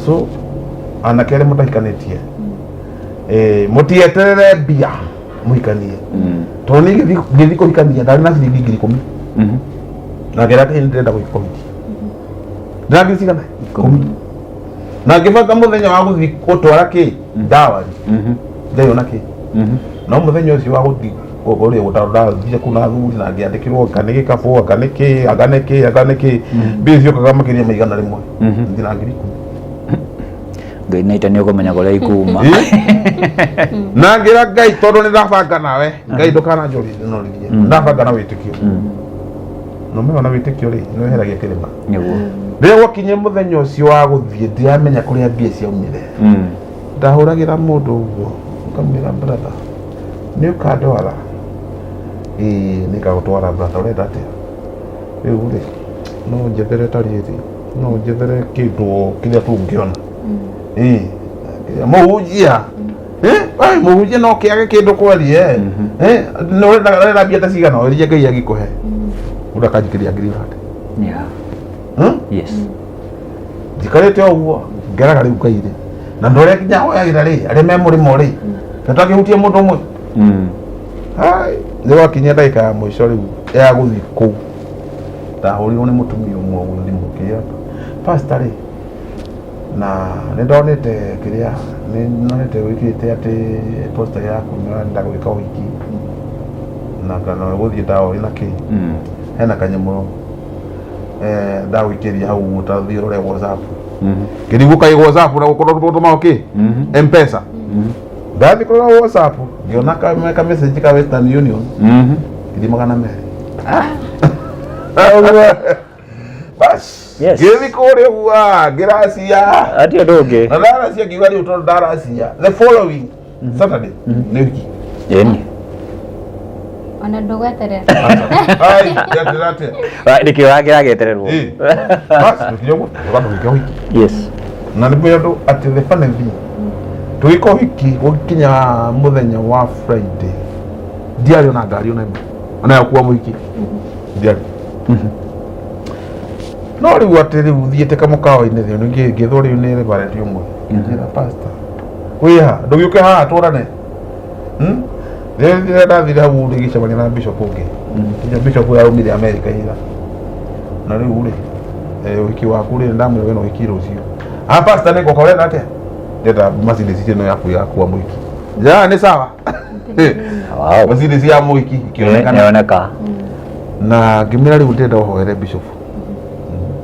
So anake arĩa mũtahikanĩtie, mũtieterere mbia mũhikanie, tondũ niĩ ngĩthiĩ kũhikania ndarĩ na ciringi 10,000. Na ngĩra Ngai ndĩrenda gwĩka ũhiki, ndĩra ngiri cigana? 10. Na ngĩbanga mũthenya wa gũthiĩ gũtwara kĩ ndawari, ndaiona kĩ. No mũthenya ũcio wa gũthiĩ kũrĩa gũtaro, ndathire kũu na athuri na ngĩandĩkĩrwo anga nĩ gĩkabũ, anga nĩ kĩ, anga nĩ kĩ, anga nĩ kĩ. Mbia ciokaga makĩria ma 100, ndirĩ na 10,000. Ngai naita nĩ ũkũmenya kũrĩa ikuma. Na ngĩra Ngai, tondũ nĩ ndabanga nawe, Ngai, ndũkananjũrithie, ndabanga na wĩtĩkio. No mena na wĩtĩkio rĩ, nĩ weheragia kĩrĩma. Rĩrĩa gwakinyire mũthenya ũcio wa gũthiĩ, ndiramenya kũrĩa mbia ciaumire. Ndahũragĩra mũndũ ũguo ngamwĩra, "Brother, nĩ ũkandwara?" "Ĩĩ, nĩ ngagũtwara, brother, ũrenda atĩa?" "Rĩu rĩ, no njethere ta rĩrĩ, no njethere kĩndũ kĩrĩa tũngĩona." Ĩĩ mũhunjia. Ai, mũhunjia no kĩage kĩndũ kweri. Nĩ ũrenda mbia ta cigana? Ũria Ngai agĩkũhe. Mũndũ akanjikĩria ngiri thate. Yes. Njikarĩte o ũguo ngeraga rĩu Ngai rĩ, na andũ arĩa nginya hoyagĩra rĩ, arĩa me mũrĩmo rĩ, na twakĩhutia mũndũ ũmwe. Hai, nĩ gwakinyia ndagĩka ya mũico rĩu ya gũthiĩ kũu, ndahũrirwo nĩ mũtumia ũmwe ũguo thimũ, kĩra pastor rĩ, na nĩ ndonete kĩrĩa nĩ ndonete wĩkĩrĩte atĩ poster yaku nĩ ũrenda gwĩka ũhiki na kana gũthiĩ ndaori na kĩ. Hena kanyamũ ndagũikĩria hau ũguo, ta thiĩ ũrore WhatsApp. Ngĩrigwo kaĩ WhatsApp na gũkorwo tũtũmago kĩ M-Pesa. Ndathiĩ kũrora WhatsApp, ngĩona ka message ka Western Union, 200,000. Bas. Ngĩthiĩ kũrĩa ũguo, ngĩracia. Ati ũndũ ũngĩ. Na ndaracia ngiuga rĩu tondũ ndaracia, the following Saturday nĩ wiki. Ĩni. Ona ndũgweterera. Ai, ndatĩra atĩa? Nĩkĩo kĩragetererwo. Bas, tũkinya ũguo tũgĩka tũgĩka ũhiki. Na nĩ mwĩra andũ atĩ the funny thing, tũgĩka ũhiki, gũkinya mũthenya wa Friday ndiarĩ ona ngari ona ĩmwe ona ya gũkua mũhiki ndiarĩ. No rĩu atĩ rĩu thiĩte kamũkawa-inĩ rĩu ngĩthwo rĩu nĩ reverend ũmwe, ngĩnjĩra, "Pastor, wĩha ndũgĩũke haha tũrane." Rĩrĩa ndathire hau rĩgĩcemania na bishop ũngĩ, nginya bishop ũyũ araumire America ira. Na rĩu rĩ, ũhiki waku rĩ, ndamwĩra wĩna ũhiki rũciũ. "Ah, pastor, nĩ ngũka. Ũrenda atĩa?" "Ndĩrenda Mercedes ĩno yaku ya kuwa mũhiki." "Ya, nĩ sawa." Mercedes ya mũhiki ĩkĩonekana. Nĩoneka. Na ngĩmwĩra rĩu ndĩrenda ũhoere bishop,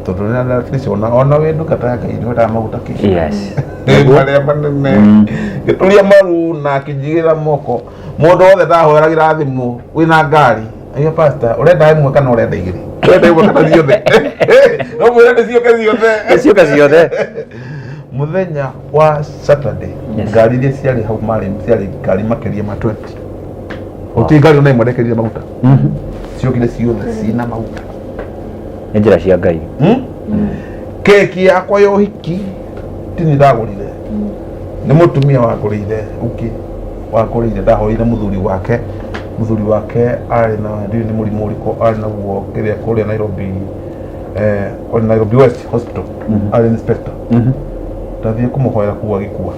tondũ rĩrĩa at least ona wĩ ndungata ya Ngai nĩ wendaga maguta kĩ marĩa manene. Ngĩturia maru na akĩnjigĩrĩra moko. Mũndũ wothe ndahoeragĩra thimũ wĩna ngari aiga, "Pastor, ũrenda ĩmwe kana ũrenda igĩrĩ? Ũrenda ĩmwe kana ciothe?" No mwĩre nĩ ciũke ciothe. Ciũke ciothe. Mũthenya wa Saturday, ngari iria ciarĩ hau marĩ ciarĩ ngari makĩria ma 20. Gũtirĩ ngari ona ĩmwe ndekerire maguta. Ciokire ciothe cina maguta. Nĩ njĩra cia Ngai. Keki yakwa ya ũhiki ti niĩ ndagũrire, nĩ mũtumia wangũrĩire, ũngĩ wangũrĩire. Ndahoire mũthuri wake, mũthuri wake arĩ na, ndiũĩ nĩ mũrimũ ũrĩkũ arĩ naguo, kĩrĩa kũrĩa Nairobi, kũrĩa Nairobi West Hospital, arĩ inspector. Ndathiĩ kũmũhoera kũu agĩkua.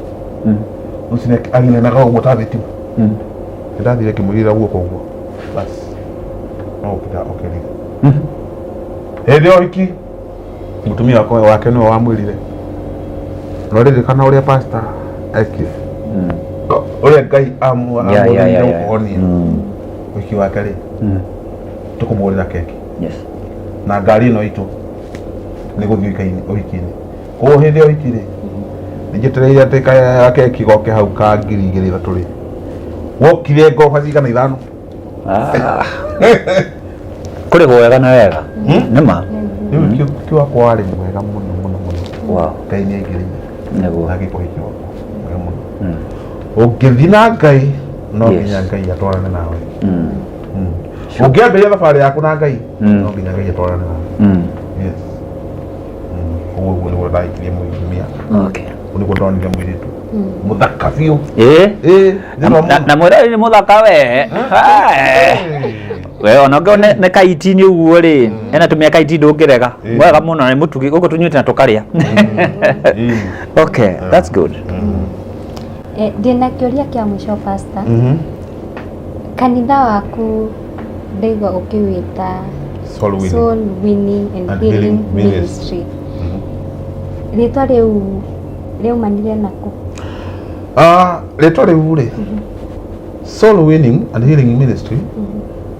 Ũcio nĩ aginenaga ũguo ta thitima. Nĩndathire ngĩmũigĩrĩra guoko ũguo, bas, no gũkĩra okĩrire. Hĩndĩ ya ũhiki mũtumia wake nĩwe wamwĩrire, no ririkana ũrĩa pastor ekire, ũrĩa Ngai amũthire gũkũhonia ũhiki wake rĩ, tũkũmũgũrĩra keki na ngari ĩno itũ nĩ gũthiĩ ũhiki-inĩ. Koguo hĩndĩ ya ũhiki rĩ, nĩnjetereire atĩ keki goke hau ka 2003 rĩ, wokire ngoba cigana ithano. Ah. Kũrĩ wega na wega. Nĩ ma. Rĩu ũhiki wakwa warĩ mwega mũno mũno mũno. Ngai nĩ aingĩrĩire na agĩka ũhiki wakwa mwega mũno. Ũngĩthiĩ na Ngai, no nginya Ngai atwarane nawe. Ũngĩambĩrĩria thabarĩ yaku na Ngai, no nginya Ngai atwarane nawe. Yes. Ũguo ũguo nĩguo ndahikirie mũtumia. Ũguo nĩguo ndonire mũirĩtu mũthaka biũ. Ĩĩ, na na mwĩrori nĩ mũthaka we. We ona ũngĩona nĩ kaitini ũguo rĩ, ena tũmĩaka iti ndũngĩrega. Mwega mũno na nĩ mũtugi gũkũ tũnyuĩte na tũkarĩa. Okay, that's good. Ndĩna kĩũria kĩa mũico, pastor. Kanitha waku ndaigua ũkĩwĩta Soul Winning. Soul Winning and and Healing Healing Ministry. Ministry. Rĩtwa rĩu rĩaumanire nakũ? Ah, rĩtwa rĩu rĩ, Soul Winning and Healing Ministry,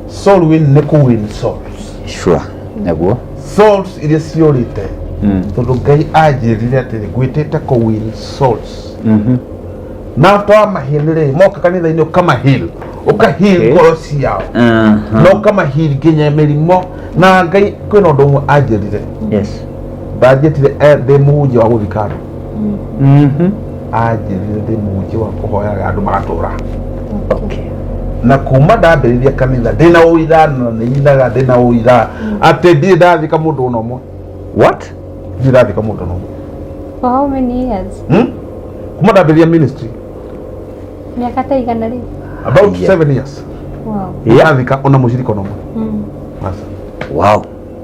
soul win nĩ kũ win souls. Sure, nĩguo. Souls iria ciũrĩte, tondũ Ngai anjĩrire atĩrĩ, ngwĩtĩte kũ win souls na twamahil rĩ, moka kanitha-inĩ ũkamahil, ũkahil ngoro ciao na ũkamahil nginya mĩrimũ. Na Ngai kwĩna ũndũ ũmwe anjĩrire. Ndanjĩtire ndĩ mũhunjia wa gũthika andũ, anjĩrire ndĩ mũhunjia wa kũhoyaga andũ magatũra. Na kuma ndambĩrĩria kanitha ndĩna ũira, na nĩ nyinaga ndĩna ũira atĩ ndirĩ ndathika mũndũ ona ũmwe. What? Ndirĩ ndathika mũndũ ona ũmwe. For how many years? Hmm? Kuma ndambĩrĩria ministry. Mĩaka ta igana rĩ? About 7 years. Ndathika ona mũcirika ona ũmwe. Aca.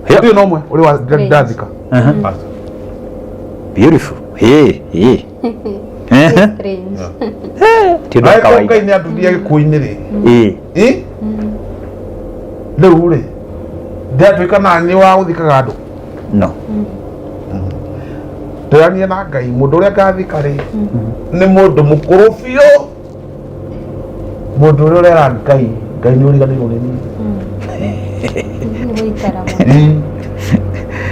Gũtirĩ na ũmwe ũrĩ wa ndathika. Aca. Beautiful. Hey, hey. Strange. Ti ũndũ wa Angĩkorwo kawaida. Ngai nĩ anduthie gĩkuũ-inĩ rĩ, ĩ rĩu rĩ, ndĩratuĩka naniĩ wa gũthikaga andũ? No. Ndĩranie na Ngai, mũndũ ũrĩa ngathika rĩ, nĩ mũndũ mũkũrũ biũ, mũndũ ũrĩa ũrera Ngai, Ngai nĩ ũriganĩirwo nĩ niĩ. Nĩ gũikara mũno.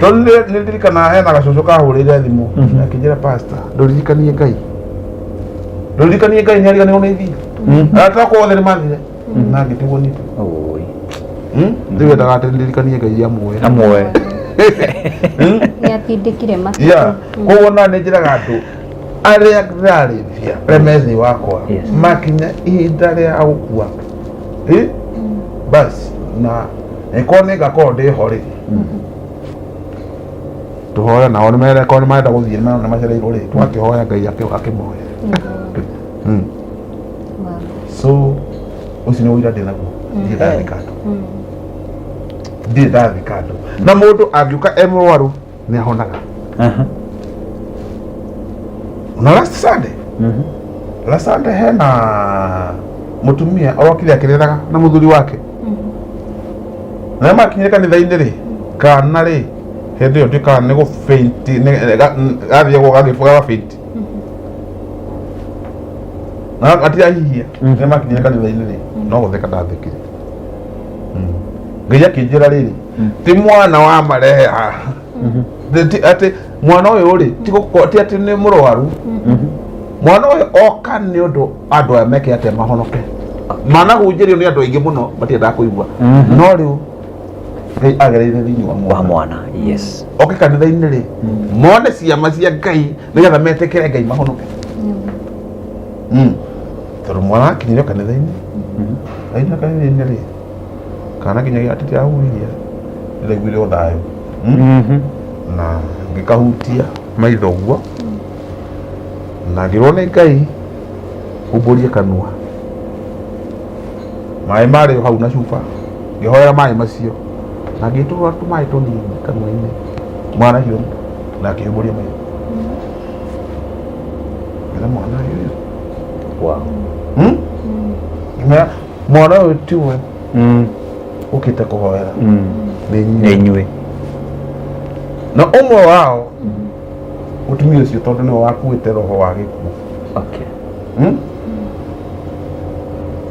Tondũ nĩ ndirikanaga hena gacũcũ kahũrĩire thimũ akĩnjĩra, "Pastor, ndũririkanie Ngai, ndũririkanie Ngai nĩ ariganĩirwo nĩ ithiĩ." Arata akwa othe nĩ mathire na ngĩtigwo niĩ. Oi. Rĩu endaga atĩ ndirikanie Ngai amuoe. Amuoe. Nĩ atindĩkire matukũ. Yeah, koguo na nĩ njĩraga andũ arĩa ndĩrarĩithia, arĩa me thĩ wakwa, makinya ihinda rĩa gũkua, basi, na ĩkorwo nĩ ngakorwo ndĩ ho rĩ, tũhoe nao nĩ korwo nĩ marenda gũthiĩ nĩ macereirwo rĩ, twakĩhoya Ngai akĩmoe. So ũcio nĩ ũira ndĩ naguo, ndirĩ ndathika andũ, ndirĩ ndathika andũ, na mũndũ angĩũka e mũrwaru nĩ ahonaga. Na last Sunday, last Sunday hena mũtumia orokire akĩrĩraga na mũthuri wake, na makinyire kanitha-inĩ rĩ, kana rĩ, hĩndĩ ĩyo nduĩkaga nĩ gũfaint, gathiagwo gagafaint na gatirahihia. Nĩ makinyire kanitha-inĩ rĩ, no gũtheka ndathekire. Ngai akĩnjĩra rĩrĩ, ti mwana wa marehe haha. Atĩ mwana ũyũ rĩ, ti ti atĩ nĩ mũrwaru, mwana ũyũ oka nĩ ũndũ andũ aya meke atĩa mahonoke. Manahunjĩrio nĩ andũ aingĩ mũno, matiendaga kũigua, no rĩu Ngai agereire thĩinĩ wa wa mwana mwana, yes. Oke kanitha-inĩ rĩ, mone ciama cia Ngai nĩgetha metĩkĩre Ngai mahonoke. Tondũ mwana akinyire kanitha-inĩ, akinyire kanitha-inĩ rĩ, kana nginyagia atĩ tirahuhia, ndĩraiguire o thayũ. Na ngĩkahutia maitho ũguo na ngĩrwo nĩ Ngai humbũrie kanua. Maĩ marĩ o hau na cuba, ngĩhoera maĩ macio na ngĩtũrũra tũmaĩ tũnini kanua-inĩ mwana ũcio na akĩhumbũria maitho. Ngĩra mwana ũyũ. Wow. Hmm? Ngĩmwĩra mwana ũyũ tiwe ũkĩte kũhoera nĩ Nĩ inyuĩ. inyuĩ. Na ũmwe wao mũtumia ũcio tondũ nĩwe wakuĩte roho wa gĩkuũ. Okay. Hmm?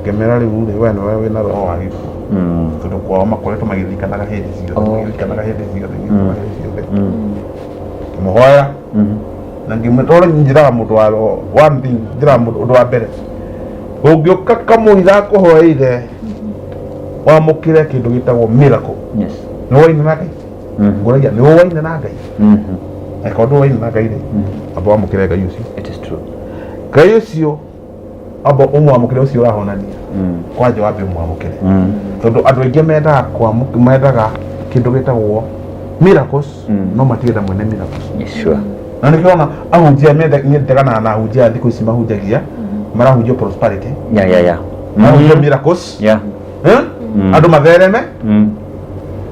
Ngĩmera rĩu rĩ we nĩwe wĩna roho wa gĩkuũ tondũ kwao makoretwo magĩthikanaga hĩndĩ ciothe, magĩthikanaga hĩndĩ ciothe, magĩthikanaga hĩndĩ ciothe. Ngĩmũhoera na ngĩmwĩra tondũ njĩraga mũndũ wa roho one thing, njĩraga mũndũ ũndũ wa mbere, ũngĩũka kamũira akũhoeire wamũkĩre kĩndũ gĩtagwo miracle. Yes. Nĩ woine na Ngai? Ngũragia nĩ woine na Ngai? Angĩkorwo ndũwaine na Ngai rĩ, amba wamũkĩre Ngai ũcio. It is true. Ngai ũcio amba ũmwamũkĩre ũcio ũrahonania kwanja wambe ũmwamũkĩre, tondũ andũ aingĩ mendaga mendaga kĩndũ gĩtagwo miracles, no matirenda mwene miracles. Yes, sure. Na nĩkĩo ona ahunjia niĩ ndeganaga na ahunjia a thikũ ici mahunjagia, marahunjia prosperity, marahunjia miracles. Eh? Andũ mathereme,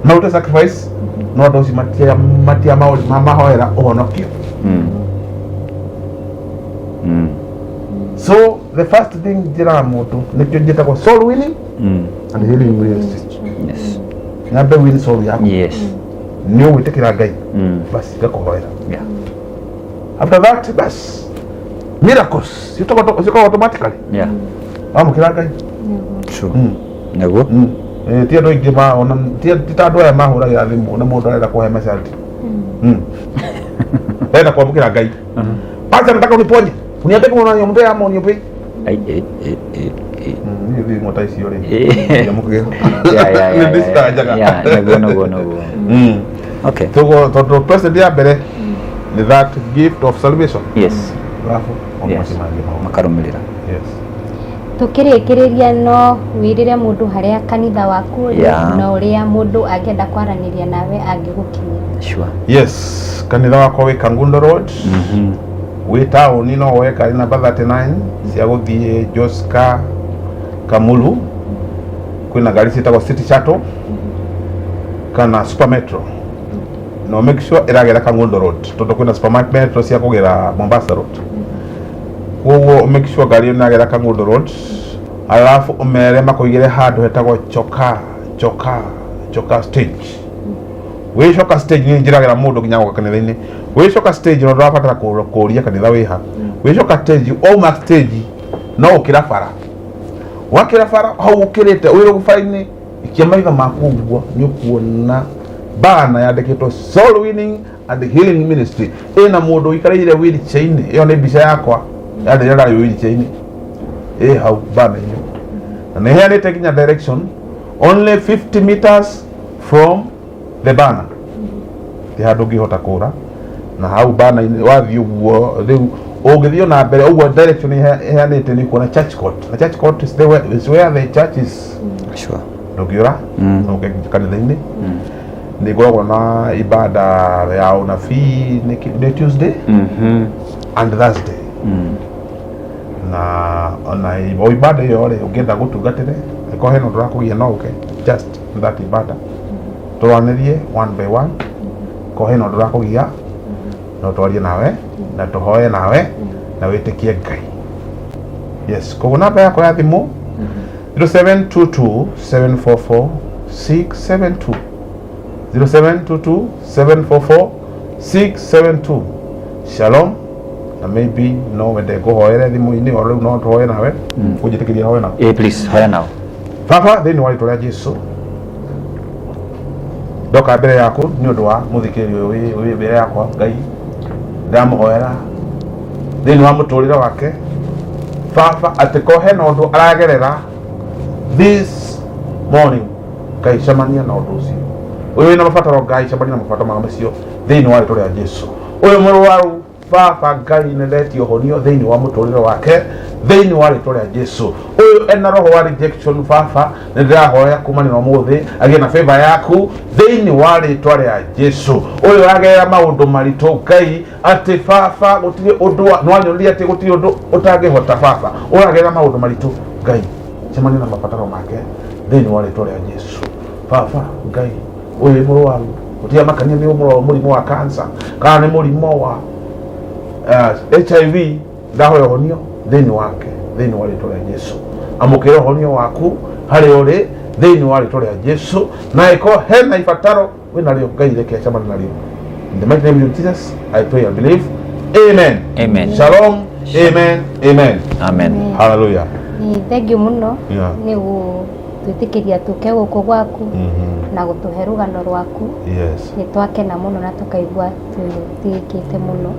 marute sacrifice, no andũ acio matia matia mahoera ũhonokio. So the first thing njĩraga mũndũ, nĩkĩo njĩtagwo soul winning and healing ministry. Nyambe win soul yaku. Nĩ ũgwĩtĩkĩra Ngai, basi ngakũhoera. After that, bas, miracles ciũkaga automatically wamũkĩra Ngai. True. Nĩguo. Eh, ti andũ aingĩ ona ti ta andũ aya mahũragĩra thimũ na mũndũ arenda kũhe macarti. Arenda kwamũkĩra Ngai. "Pastor, nataka uniponye. Uniambie kama unaniombea ama uniombei." Ai, eh, eh, eh, eh. Niĩ thimũ ta icio rĩ. Ndiamũkĩra. Yeah. Nĩ ndĩcitanjaga. Yeah, nĩguo, nĩguo, nĩguo. Okay. Toguo tondũ president ya mbere nĩ that gift of salvation. Alafu maũndũ macio mangĩ maũndũ. Makarũmĩrĩra. Yes. Tukĩrĩkĩrĩria, no wĩrĩre mũndũ harĩa kanitha waku ũrĩ na ũrĩa mũndũ angĩenda kwaranĩria nawe angĩgũkinyĩra. Sure. Yes, kanitha wakwa wĩ Kangundo Road. Wĩ taũni no woe ngari namba 39 cia gũthiĩ Joska Kamulu. Kwĩna ngari ciĩtagwo City Shuttle kana Super Metro. No make sure ĩragera Kangundo Road tondũ kwĩna Super Metro cia kũgera Mombasa Road. Koguo make sure ngari ĩyo ĩragera Kangundo Road. Alafu ũmere makũigĩre handũ hetagwo Choka Choka Choka stage. Wĩ Choka stage nĩ njĩragĩra mũndũ nginya gũka kanitha-inĩ. Wĩ Choka stage no ndũrabatara kũria kanitha wĩ ha. Wĩ Choka stage, wauma stage no ũkĩra bara, wakĩra bara hau ũkĩrĩte wĩ bara-inĩ, ikia maitho maku ũguo nĩ ũkuona bana yandĩkĩtwo Soul Winning and Healing Ministry, ĩna mũndũ ũikarĩire wheelchair-inĩ. Ĩyo nĩ mbica yakwa ya rĩrĩa ndarĩ wheelchair-inĩ, ĩ hau bana-inĩ, na nĩ ĩheanĩte nginya direction, only 50 meters from the banner. Ti handũ ũngĩhota kũra na hau bana-inĩ. Wathiĩ ũguo rĩu ũngĩthiĩ na mbere ũguo direction ĩheanĩte nĩ kuona Church Court, na Church Court is where the church is. Ndũngĩũra no ũke kanitha-inĩ. Nĩ ngoragwo na ibada ya ũnabii nĩ Tuesday and Thursday, na ona o ibada ĩyo rĩ, ũngĩenda gũtungatĩre, angĩkorwo hena ũndũ ũrakũgia, no ũke just that ibada tũranĩrie one by one. Korwo hena ũndũ ũrakũgia, no twarie nawe na tũhoe nawe na wĩtĩkie Ngai. Yes, koguo namba yakwa ya thimũ 0722 744 672, 0722 744 672. Shalom. Na maybe no wende ngũhoere thimũ-inĩ o rĩu, no tũhoe nawe, ũnjĩtĩkĩrie hoe nawe? Eh, please, hoya nao. Baba, thĩinĩ wa rĩtwa rĩa Jesu, ndoka mbere yaku nĩ ũndũ wa mũthikĩrĩria ũyũ wĩ mbere yakwa. Ngai, ndamũhoera thĩinĩ wa mũtũrĩre wake, Baba, atĩ ko hena ũndũ aragerera this morning, Ngai, cemania na ũndũ ũcio. Ũyũ wĩna mabataro, Ngai, cemania na mabataro macio thĩinĩ wa rĩtwa rĩa Jesu. Ũyũ mũrwaru. Baba Ngai, nĩ ndetia ũhonio thĩinĩ wa mũtũrĩre wake thĩinĩ wa rĩtwa rĩa Jesu. Ũyũ ena roho wa rejection, Baba, nĩ ndĩrahoya kumania na ũmũthĩ agĩe na favor yaku thĩinĩ wa rĩtwa rĩa Jesu. Ũyũ ũragerera maũndũ maritũ, Ngai, atĩ Baba gũtirĩ ũndũ nĩwanyonirie atĩ gũtirĩ ũndũ ũtangĩhota. Baba, ũragerera maũndũ maritũ, Ngai, cemania na mabataro make thĩinĩ wa rĩtwa rĩa Jesu. Baba Ngai, ũyũ wĩ mũrwaru, gũtirĩ makania nĩ mũrimũ wa cancer kana nĩ mũrimũ wa HIV, ndahoya ũhonio thĩinĩ wake thĩinĩ wa rĩtwa rĩa Jesu. Amũkĩra ũhonio waku harĩa ũrĩ thĩinĩ wa rĩtwa rĩa Jesu, na ĩkorwo hena ibataro wĩnarĩo, Ngai, reke acemanie narĩo. In the mighty name of Jesus I pray and believe, amen. Amen. Shalom. Amen, amen. Amen. Hallelujah. Nĩ thengiũ mũno nĩ gũtwĩtĩkĩria tũke gũkũ gwaku na gũtũhe rũgano rwaku. Nĩ twakena mũno na tũkaigua twĩtĩkĩte mũno.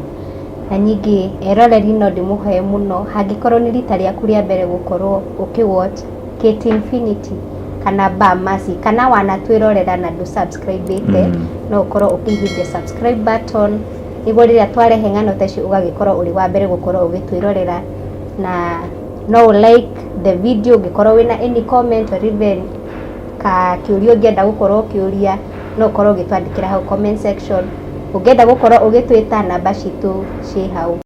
Na ningĩ eroreri, no ndĩmũhoe mũno, hangĩkorwo nĩ rita rĩaku rĩa mbere gũkorwo ũkĩ watch KT Infinity kana Ba Mercy, kana wanatwĩrorera na ndũ subscribe-ĩte, no ũkorwo ũkĩhihinya subscribe button nĩguo rĩrĩa twarehe ng'ano ta ici ũgagĩkorwo ũrĩ wa mbere gũkorwo ũgĩtwĩrorera. Na no ũ like the video. Ũngĩkorwo wĩna any comment or even ka kĩũria ũngĩenda gũkorwo ũkĩũria, no ũkorwo ũgĩtwandĩkĩra hau comment section. Ũngĩenda gũkorwo ũgĩtwĩta, namba citũ ciĩ hau.